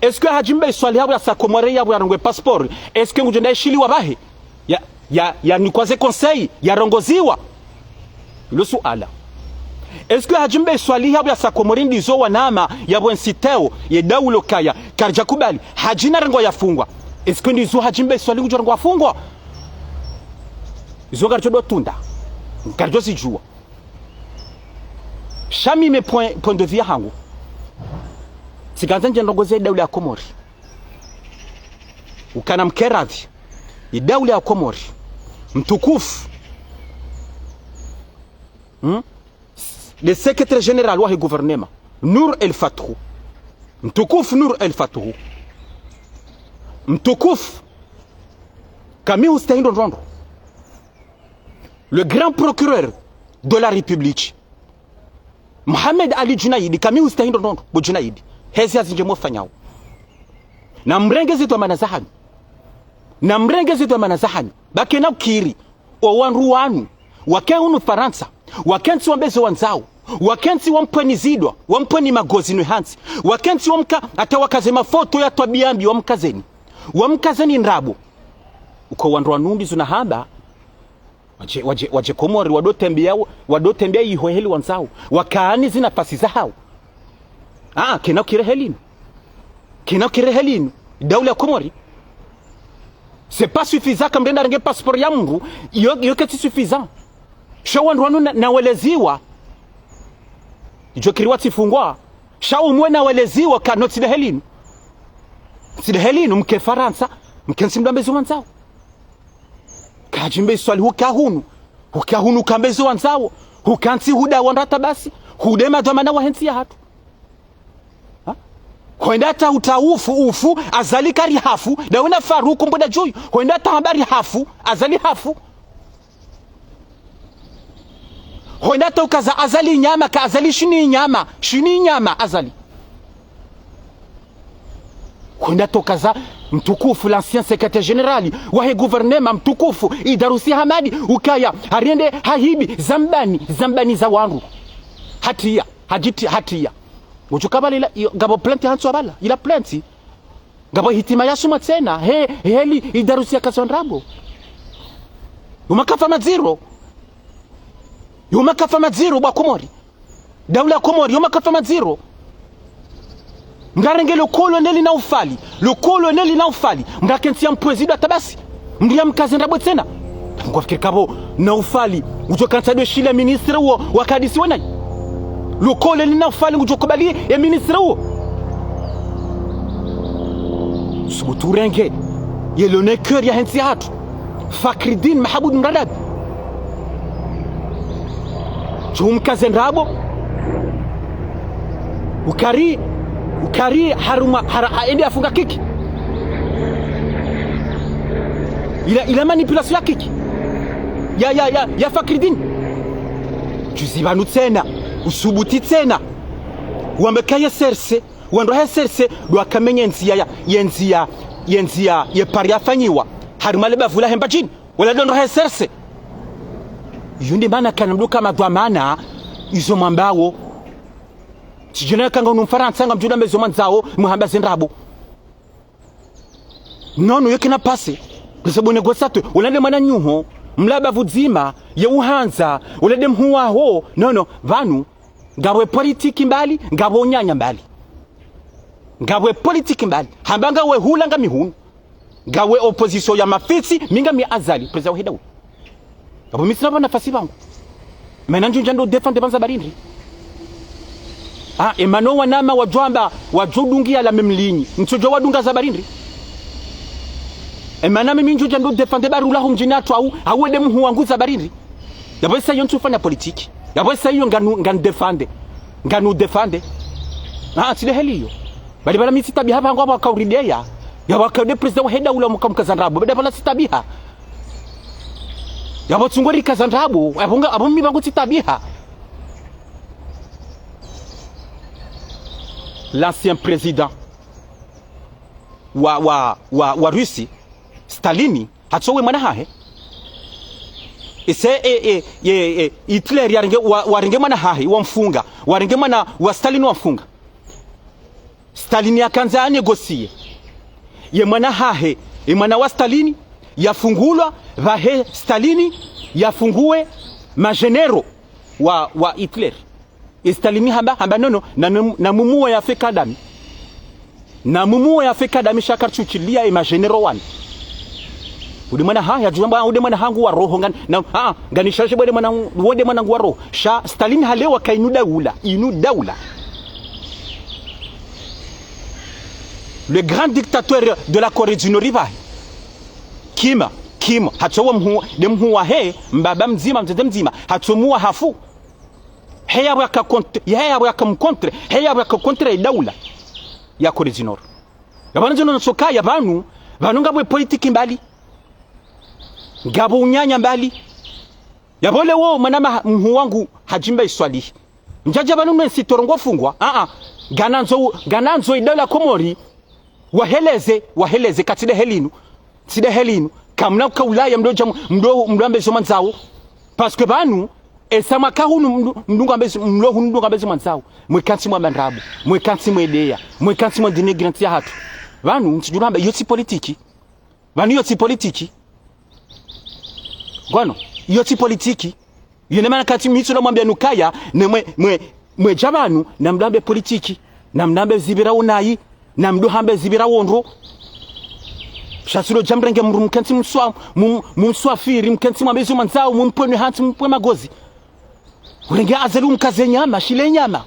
Est-ce que Hadji Mbae Swalihi yapvo yasa Komori yapvo yarengwe passeport? Est-ce que ngudjo nda eshiliwa pvahe? Ya, ya, yanikwa ze conseil, yarongoziwa? Lo suala. Est-ce que Hadji Mbae Swalihi yapvo yasa Komori ndizo wanama yapvo nsiteo, ye daula ukaya, karidja kubali, Hadji narengwa yafungwa? Est-ce que ndizo Hadji Mbae Swalihi ngudjo rengwa yafungwa? Izo ngaridjo do tunda. Ngaridjo zidjuwa. Sha mi me point, point de vue yahangu. Tsikandza ndje ndrongoze daula ya Komori. Ukana mkeradhi. I daula ya Komori. Mtukufu. Hmm? Le secrétaire général wahe gouvernement. Nour El Fath. Mtukufu Nour El Fath. Mtukufu. Kami hustehi ndo ndrongo. Le grand procureur de la République, Mohamed Ali Djounaid, kami hustehi ndo ndrongo, bo Djounaid. Hezi hazi ndje mwafanyao. Na mrenge ze dhwamana zahanyu. Na mrenge ze dhwamana zahanyu. Ba kena ukiri. O wandru wanu. Wake hunu Farantsa. Wakentsi wambe ze wandzao. Wakentsi wampweni zidwa. Wampweni magozi nwe hantsi. Wakentsi wamka, hata wakaze mafoto ya twabia mbi wamkazeni. Wamkazeni ndrabo. Uka wandru wanu ndizo nahamba. Wadje, wadje, wadje Komori, wado tembea, wado tembea iho heli wandzao. Wakaani zi nafasi zahao. Ah, kena ukiri heli nu. Kena ukiri heli nu. Daula ya Komori. C'est pas suffisant, kamrenda renge passeport ya mndru, yo, yo ketsi suffisant. Sha wandru wanu na, naweleziwa. Idjo kiriwa tsifungwa. Sha umwe naweleziwa ka no tsi dehe linu. Tsi dehe linu, mke Farantsa, mke ntsi mdru ambe zo mwandzao. Kadjimbe iswali huka hunu. Huka hunu kambe zo wandzao. Huka ntsi huda wandru hata basi. Hude madhwamana wahe ntsi yahatru. Ha? Hwenda hata uta ufu, ufu, Azali kari hafu, dawe na Faruku mbuda djuyi. Hwenda hata habari hafu, Azali hafu. Hwenda hata ukaza Azali nyama, ka Azali shini nyama, shini nyama, Azali. Hwenda hata ukaza mtukufu, l'ancien secrétaire général, wahe gouvernement mtukufu, Idarusi Hamadi, ukaya, hariende, hahibi, zambani, zambani za wandru. Hatiya, hadjiti, hatiya. Ngudjo kabalila, iyo, ngapvo plainte hantsu abala, ila plainte. Ngapvo hitima ya suma tsena, he, heli, Idarusi ya kaza ndrabo. Yo makafa madziro. Yo makafa madziro, bwa Komori. Daula ya Komori, yo makafa madziro. Mrarenge le colonel Naufali, le colonel Naufali. Mrakentsi ya mpwezido hata basi. Mri ya mkaze ndrabo tsena. Ngwafikiri kapvo Naufali ngudjo kantsa do shila ministre wo wakadisi wenayi. Le colonel Naufali ngudjo kubali ye ministre wo. Subutu urenge ye le honneur yahe ntsi yahatru, Fakridine Mahamoud Mradabi. Djo mkaze ndrabo. Ukari, ukari haruma, hara, haende hafunga Kiki. Ila, ila manipulation ya Kiki. Ya, ya, ya, ya Fakridine. Djuzi pvanu tsena, usubuti tsena. Wambe ka ye CRC, wandru wahe CRC, ndo wakamenya ye ndziya ya, ye ndziya, ye ndziya, ye pari yafanyiwa. Haruma le bavu lahe Mbadjini. Wala ndo wandru wahe CRC. Iyo nde mana kana mdru ka madhwamana, izo mwambao. Tsidjina kanga unu Mfarantsa ngamdjo amba zo mwandzao, muhamba ze ndrabo. Non, non, yo kena passé. Kisa bone gosatwe, wala nde mwana nyuho, mlaba pvudzima, ye uhandza, wala nde mhuu waho, non, non, pvanu, ngapvo politiki mbali, ngapvo unyanya mbali. Ngapvo politiki mbali, hamba ngawe hula ngami hunu. Ngawe opposition ya mafitsi, mi ngami Azali, président wahe daula. Apvo mi tsina pvo nafasi pvangu. Mana ndjo ndja ndo défendre pvandza barindri. Ah, emana wanama wadjo amba, wadjo dungiya la même ligne. Ntsudjo wadunga za barindri. Emana mimi ndjo ndja ndo défendre barula ho mdjini hatru au, au ede mhuu wangu za barindri. Yapvo isa iyo ntsufanya politiki. Yapvo isa iyo nganu, nganu défendre. Nganu défendre. Ah, tsi de heli iyo. Badi pvala mi tsitabiha pvangu apvo wakaurideya. Yapvo wakaude président wahe daula muka mkaza ndrabo. Badi pvala tsitabiha. Yapvo tsungo rikaza ndrabo. Apvo nga, apvo mi pvangu tsitabiha. L'ancien président wa, wa, wa, wa Russie, Stalini, hatsowe mwana hahe. Ese, e, e, e, e, Hitler yarenge, wa, warenge mwana hahe, wamfunga. Warenge mwana wa Stalini wamfunga. Stalini yakandza anégocier. Ye mwana hahe, ye mwana wa Stalini, yafungulwa, pvahe Stalini, yafunguwe magénéraux wa, wa Hitler. Ye Stalini hamba, hamba non, non, na, na, namumuwe yafe kadami. Namumuwe yafe kadami sha karitsu utsiliya ye magénéraux wanu. Ude mwana ha, yadjua amba, ude mwana hangu wa roho, ngan, na, ah, ngani chargé bo ude mwana, ude mwana hangu wa roho. Sha Stalini halewa ka inu daula, inu daula. Le grand dictateur de la Corée du Nord, pvahe. Kima, kima, hatsowa mhuu, de mhuu wahe, mbaba mdzima, mdzadze mdzima, hatsomuwa hafu. He yapvo yaka contre, he yapvo yaka mcontre, he yapvo yaka contre ye daula ya Corée du Nord. Yapvo ndzo nonotsoka ya pvanu, pvanu ngapvo politiki mbali. Ngapvo unyanya mbali. Yapvo leo mwana ma, mhuu wangu hadjimba iswali. Ndjadja pvanu mwe nsitoro ngofungwa. Ah, ah. Nganandzo, nganandzo ye daula Komori. Waheleze, waheleze, ka tsi de heli inu. Tsi de heli inu. Kamna uka Ulaya mdo dja mu, mdo, mdo ambe zo mwandzao. Parce que pvanu, esa mwaka hunu mdo, mdo ngambe zo, mdo hunu mdo ngambe zo mwandzao. Mwe kantsi mwamba ndrabo. Mwe kantsi mwedeya. Mwe kantsi mwa dénigrer ntsi yahatru. Pvanu, ntsidjua amba, iyo tsi politiki. Pvanu iyo tsi politiki. Ngwano, iyo tsi politiki. Iyo ne mana kati mi tsula mwambia nukaya, ne mwe, mwe, mwe dja pvanu, namdo ambe politiki, namdo ambe zipvira unayi, namdo hambe zipvira wondro. Sha tsi lo dja mrenge mdru mkentsi mswa-, mum-, mumswafiri, mkentsi mwambe zo mwandzao, mumpvonwe hantsi, mumpve magozi. Urenge Azali umkaze nyama, shile nyama.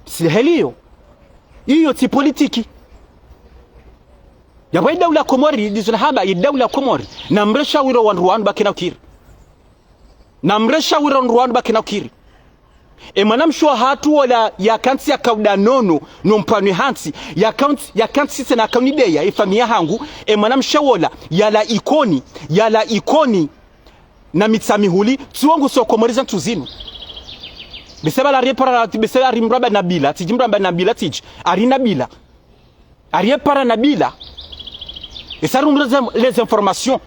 Tsi heli iyo. Iyo tsi politiki. Yapvo idaula Komori, ndizo nahamba, idaula Komori. Namrenge shawiri wandru wanu ba kena ukiri. Namrenge shawiri wandru wanu ba kena ukiri. E mwanamshe wahatru wola yakantsi yakauda nono, no mpvonwe hantsi, yakantsi, yakantsi tsena akaunideya, e famiyi yahangu, e mwanamshe wola, yalawa Ikoni, yalawa Ikoni, na Mitsamihuli, tsi wo nguso Komori za ntsu zinu. Bese pvala aripara, bese arimramba Nabila, tsidji mramba Nabila, tsidji, ari Nabila. Aripara Nabila. Esa rundre ze, les informations.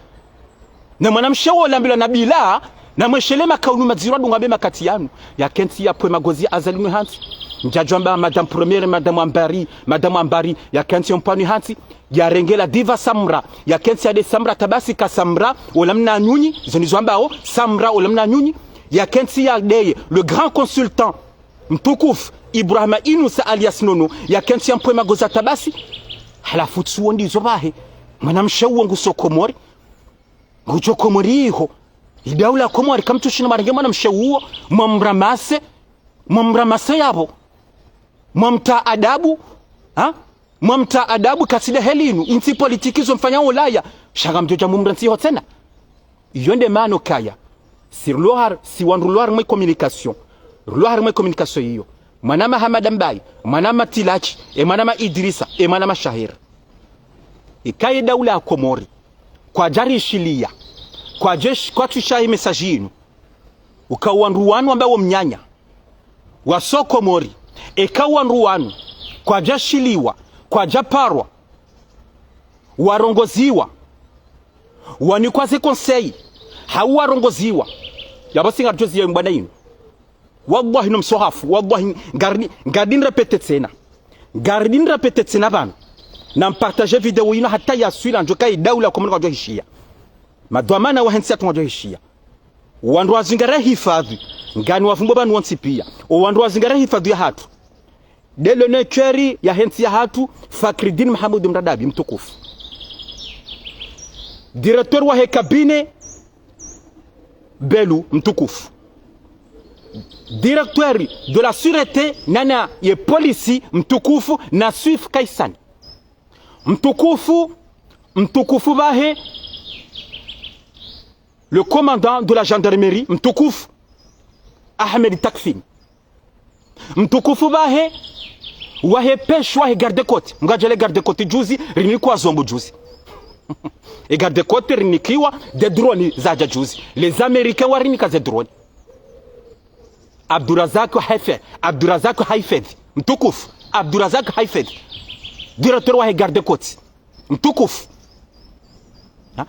Na mwanamshe wola ambilwa Nabila, namweshele makaulu madziro adunga be makati yanu. Yakentsi yapvwe magozi Azali mwe hantsi. Ndjadjwamba Madame Première, Madame Ambari, Madame Ambari, yakentsi yompvonwe hantsi. Yarenge la diva Samra, yakentsi yade Samra Tabasi ka Samra, ola mna nyunyi, zo ndizo wambao, Samra ola mna nyunyi. Yakentsi yadeye, le grand consultant, mtukufu Ibrahima Inusa alias Nono, yakentsi yampvwe magozi Tabasi. Halafu tsi wo ndizo pvahe. Mwanamshe uwo nguso Komori. Ngudjo Komori iho. Idaula Komori kamtsushina marenge mwanamshe uwo. Mwamramase. Mwamramase yapvo. Mwamtsa adabu. Ha? Mwamtsa adabu katsi de heli inu. Intsi politiki zo mfanya Ulaya. Sha ngamdjo dja mumrantsi iho tsena. Iyo nde maana kaya. Si rilo har-, si wandru rilo harimwa communication. Rilo harimwa communication iyo. Mwanama Hamada Mbaye, mwanama Tilachi, e mwanama Idrisa, e mwanama Shaheri. Ikaye daula ya Komori. Kwadjarishiliya. Kwadjesh-, kwatsushayi message inu. Uka wandru wanu wamba wo mnyanya. Waso Komori. Eka wandru wanu. Kwadjashiliwa. Kwadjaparwa. Warongoziwa. Wanikwa ze conseil. Hau warongoziwa. Yapvo si ngaridjo ziya mbwana inu. Wallahi no mswahafu. Wallahi ngaridi, ngaridi nirépété tsena. Ngaridi nirépété tsena pvanu. Nampartage video inu hata yaswila ndjo kayi daula Komori kwadjo hishiya. Madhwamana wa hentsi yatru ngwadjo hishiya. Wandru wazingara hifadhwi, ngani wavumbo pvanu wontsi piya. O wandru wazingara hifadhwi yahatru. De le notaire ya hentsi yahatru, Fakridine Mahamoud Mradabi, mtukufu. Directeur wahe cabinet, Belu, mtukufu. Directeur de la sûreté, nana ye polisi, mtukufu, Naswif Kaisani. Mtukufu, mtukufu pvahe, le commandant de la gendarmerie, mtukufu Ahmed Takfin. Mtukufu pvahe, wahe pêche, wahe garde-côte. Mngajele garde-côte juzi, rinikwa zombo juzi. E garde-côte rinikiwa de drone zadja juzi. Les Américains warinika ze drone. Abdurazak Haife-, Abdurazak Haifedh. Mtukufu. Abdurazak Haifedh. Directeur wahe garde-côte. Mtukufu. Ha?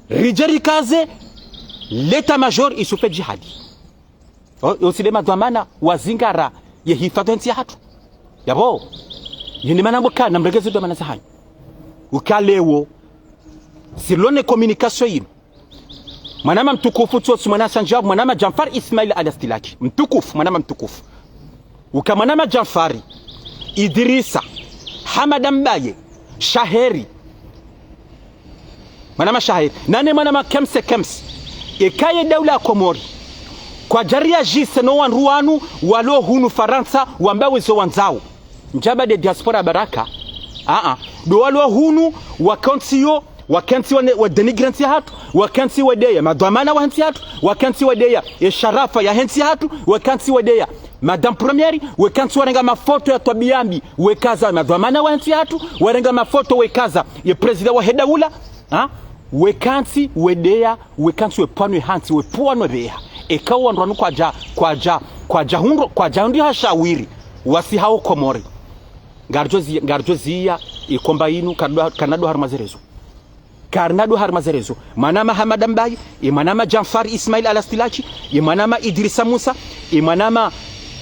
Ridje rikaze, l'état-major Youssouf Djihadi. O, yo tsi de madhwamana wazingara ye hifadhwi ntsi yahatru. Yapvo. Yende mana mboka namregeze dhwamana zahanyu. Uka leo. Si rilo ne communication inu. Mwanama mtukufu tsosi mwana Sanjabu, mwanama Djanfar Ismail alias Tilaki. Mtukufu, mwanama mtukufu. Uka mwanama Djanfari, Idrisa, Hamada Mbaye, Shaheri. Mwanama Shaheri. Nane mwanama Kemse Kemse. Ekaye daula ya Komori. Kwadjariya jise no wandru wanu, walo hunu Farantsa, wamba wezo wandzao. Ndjaba de diaspora baraka. Aa. Ndo walo hunu, wakantsi yo, wakantsi wane, wa dénigrer ntsi yahatru, wakantsi wedeya, madhwamana wa hentsi yahatru, wakantsi wedeya, e sharafa ya hentsi yahatru, wakantsi wedeya, Madame Première, wakantsi warenga mafoto ya twabiya mbi, wekaza, madhwamana wa hentsi yahatru, warenga mafoto wekaza, ye président wahe daula, ha? Wakantsi wedeya, wakantsi wepvanu hantsi, wepvanu beha. Eka wandru wanu kwadja, kwadja, kwadja hundro, kwadja hundri ha shawiri, wasi hao Komori. Ngaridjo zi-, ngaridjo ziya, ikomba inu, kardo-, karnado harimwa ze réseaux. Karnado harimwa ze réseaux. Mwanama Hamada Mbaye, e mwanama Djanfar Ismail alias Tilaki, e mwanama Idrisa Musa, e mwanama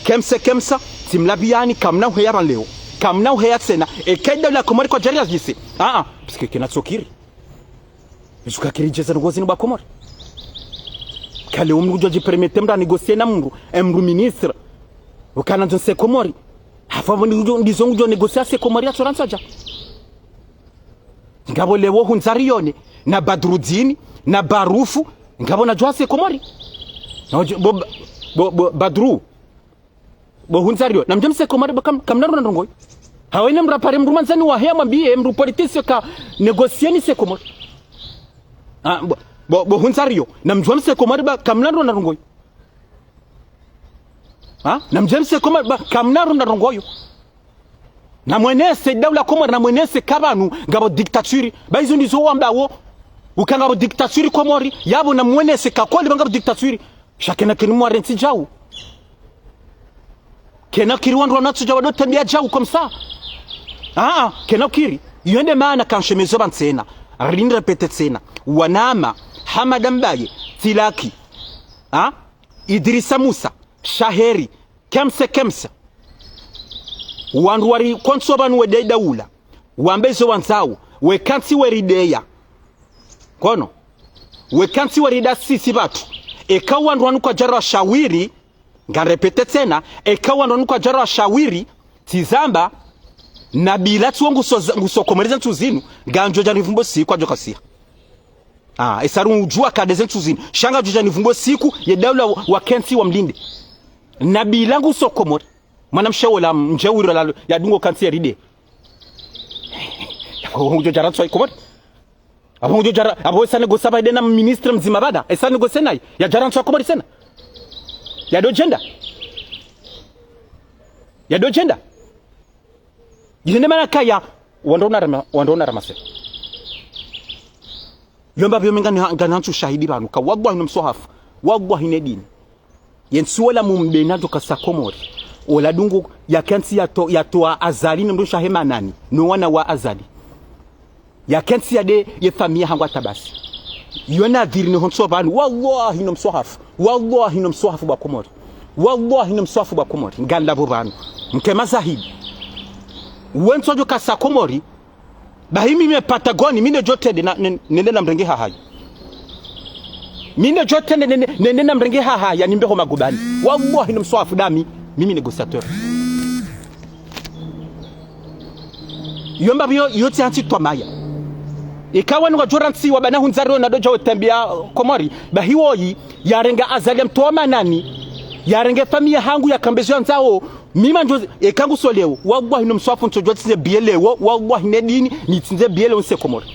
Kemse Kemsa, tsimlapviyani, kamna uheya pvanu leo. Kamna uheya tsena, eka daula Komori kwadjariya jise. Aa, parce que kena tsokiri. Izo kakiri djeza ndrongo zinu ba Komori. Kale umdru ngudjo djipermettre mdru anégocier na mdru, e mdru ministre. Ukana ndzo se Komori. Hafa mdru ngudjo, ndizo ngudjo négocier se Komori ya tsoransa dja. Ngapvo leo Hundza Rione, na Badrudini, na Barufu, ngapvo na Joase Komori. Na oje-, bo, bo, bo, Badru, bo Hundza Rio, namdje mse Komori ba kam-, kamna runa ndrongo yo. Hawene mrapare mdru mandzani wahe mwambiye, mdru politicien ka négocier ni se Komori. Ah, bo, bo, bo Hundza Rio, namdjua mse Komori ba kamna runa ndrongo yo. Ha? Namdje mse Komori ba kamna runa ndrongo yo. Namwenese daula Komori, namwenese ka pvanu ngapvo dictature. Ba izo ndizo wambawo. Uka ngapvo dictature Komori, yapvo namwenese ka kweli ba ngapvo dictature. Sha kena kiri mware ntsi djau. Kena kiri wandru wanatsu djau wadjo tembea djau comme ça. Ah, ah, kena kiri. Iyo nde maana kanshemeza pvanu tsena. Rinirépéter tsena. Wanama, Hamada Mbaye, Tilaki. Ha? Idrissa Musa, Shaheri, Kemsa Kemsa. Wandru wari konso pvanu wede daula. Wambe izo wandzao, weka ntsi werideya. Kono, weka ntsi werida sisi pvatru. Eka wandru wanu kwadjara washawiri, ngarépéter tsena, eka wandru wanu kwadjara washawiri, tsi zamba, Nabila tsi wo nguso-, ngusokomereza ntsu zinu, ngandjo dja nivumbo siku adjo kasiha. Ah, esa rudjua kade ze ntsu zinu. Sha ngandjo dja nivumbo siku, ye daula wa, wa kentsi wamlinde. Nabila ngusokomori. Mwana mshe wola mdje wiro la, yadungo kantsi yeride. Yapvo ngudjo djara ntsu ya Komori. Apvo ngudjo djara, apvo esa négocier pvahanu na ministre mdzima pvanu. Esa négocier naye. Yadjara ntsu ya Komori tsena. Yado djenda. Yado djenda. Yine nde maana kaya, wandru wana rama-, wandru wana ramase. Yo mbapvi yo mi ngani ha-, ngani hantsu shahidi pvanu, ka wallahi no mswahafu, wallahi ne dini. Ye ntsu wola Mumbe nadjo kasa Komori. Ola dungu ya kentsi yato-, yatoa Azali no mdru shahe Manani, no wana wa Azali. Ya kentsi yade ye famiyi hangu hata basi. Yo nadhiri no hontso pvanu, wallahi no mswahafu. Wallahi no mswahafu bwa Komori. Wallahi no mswahafu bwa Komori. Nganlapvo pvanu. Mke mazahidi. Wentsu wadjo kasa Komori. Bahi mi me Patagoni, mi ne djo trende na, ne, nende namrenge hahayi. Mi ne djo trende, ne, ne, nende namrenge hahayi, yanimbe ho magobani. Wallahi no mswahafu dami, mimi négociateur. Yo mbapvi yo, yo tsi hantsi twamaya. Ika wanu wadjo rantsi wa bana Hundza Rio nadodja wotembea Komori. Bahi woyi, yarenge Azali ya mtowa Manani. Yarenge famiyi hangu ya kambezo ya ndzao. Mi mandjo, eka nguso leo. Wallahi no mswahafu ntsodjo tsindze biye leo. Wallahi ne dini, nitsindze biye leo ntsi Komori.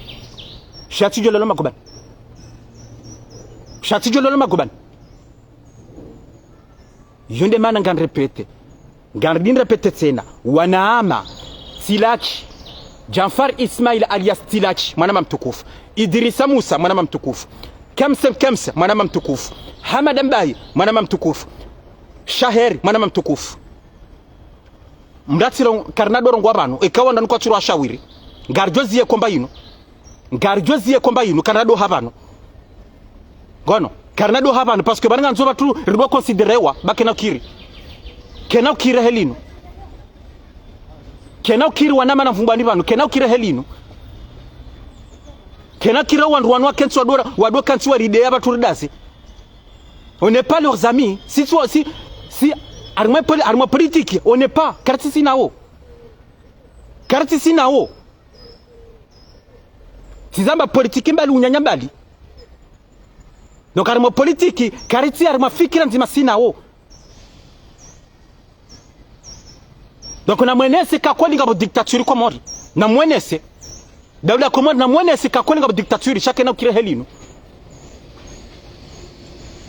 Sha tsidjo lolo magobani. Sha tsidjo lolo magobani. Yo nde maana nganrépéter. Ngaridi nirépéter tsena. Wanama, Tilaki, Djanfar Ismail alias Tilaki, mwanama mtukufu. Idrissa Musa, mwanama mtukufu. Kemsa Kemsa, mwanama mtukufu. Hamada Mbaye, mwanama mtukufu. Shaheri, mwanama mtukufu. Mdatsi ro-, karina do rongowa pvanu, eka wandru wanu kwatsu rwashawiri. Ngaridjo ziye komba yinu. Ngaridjo ziye komba yinu, karina do ha pvanu. Ngono, karina do ha pvanu, parce que pvanu ngandzo pvatru rido considérer wa, ba kena ukiri. Kena ukiri heli inu. Kena ukiri wanama na mvumbani pvanu, kena ukiri heli inu. Kena ukiri wandru wanu wa kentsi wadora, wado kantsi warideya pvatru ridazi. On n'est pas leurs amis. Si, si, si, si, harimwa poli-, harimwa politique, on n'est pas. Karitsi sinawo. Karitsi sinawo. Tsi zamba politique mbali unyanya mbali. Donc harimwa politique, karitsi harimwa fikira ndzima sinawo. Donc namwenese ka kweli ngapvo dictature Komori. Namwenese. Daula Komori namwenese ka kweli ngapvo dictature, sha kena ukiri heli inu.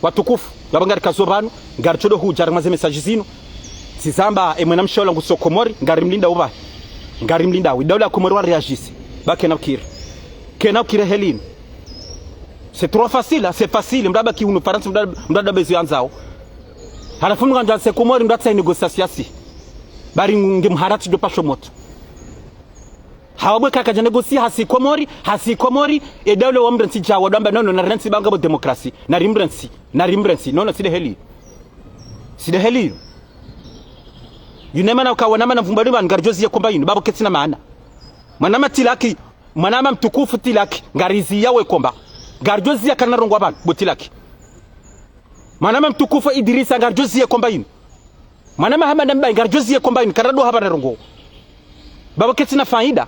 Watukufu, yapvo ngarikazo pvanu, ngaritsodo hudja harimwa ze message zinu. Tsi zamba, e mwana mshe wola nguso Komori, ngarimlinda upvahi. Ngarimlinda wi, daula Komori wa réagir. Ba kena ukiri. Kena ukiri heli inu. C'est trop facile, hein, c'est facile. Mdru abaki hunu Farantsa, mdru, mdru adabezi yandzao. Halafu mdru ngandja ntsi Komori, mdru atsahe négociation si. Bari nge mharatsi do pasho moto. Hawabwe kaka dja négocier hasi Komori, hasi Komori, e daula wa mrentsi dja, wadwamba, non, non, narentsi ba ngapvo démocratie, narimrentsi, narimrentsi, non, non, tsi de heli. Tsi de heli. Yine maana uka wanama na mvumbani pvanu, ngaridjo ziye komba yinu, bapvo ketsi na maana. Mwanama Tilaki, mwanama mtukufu Tilaki, ngariziya we komba. Ngaridjo ziya karina rongowa pvanu, bo Tilaki. Mwanama mtukufu Idrissa, ngaridjo ziye komba yinu. Mwanama Hamada Mbaye, ngaridjo ziye komba yinu, karina do ha pvanu rongowa. Bapvo ketsi na faida.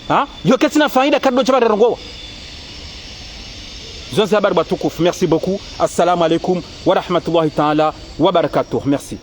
Ha? Yo ketsina faida, kado sha pvare rongowa. Zo nde habari watukufu. Merci beaucoup. Assalamu alaikum wa rahmatullahi ta'ala wa barakatuh. Merci.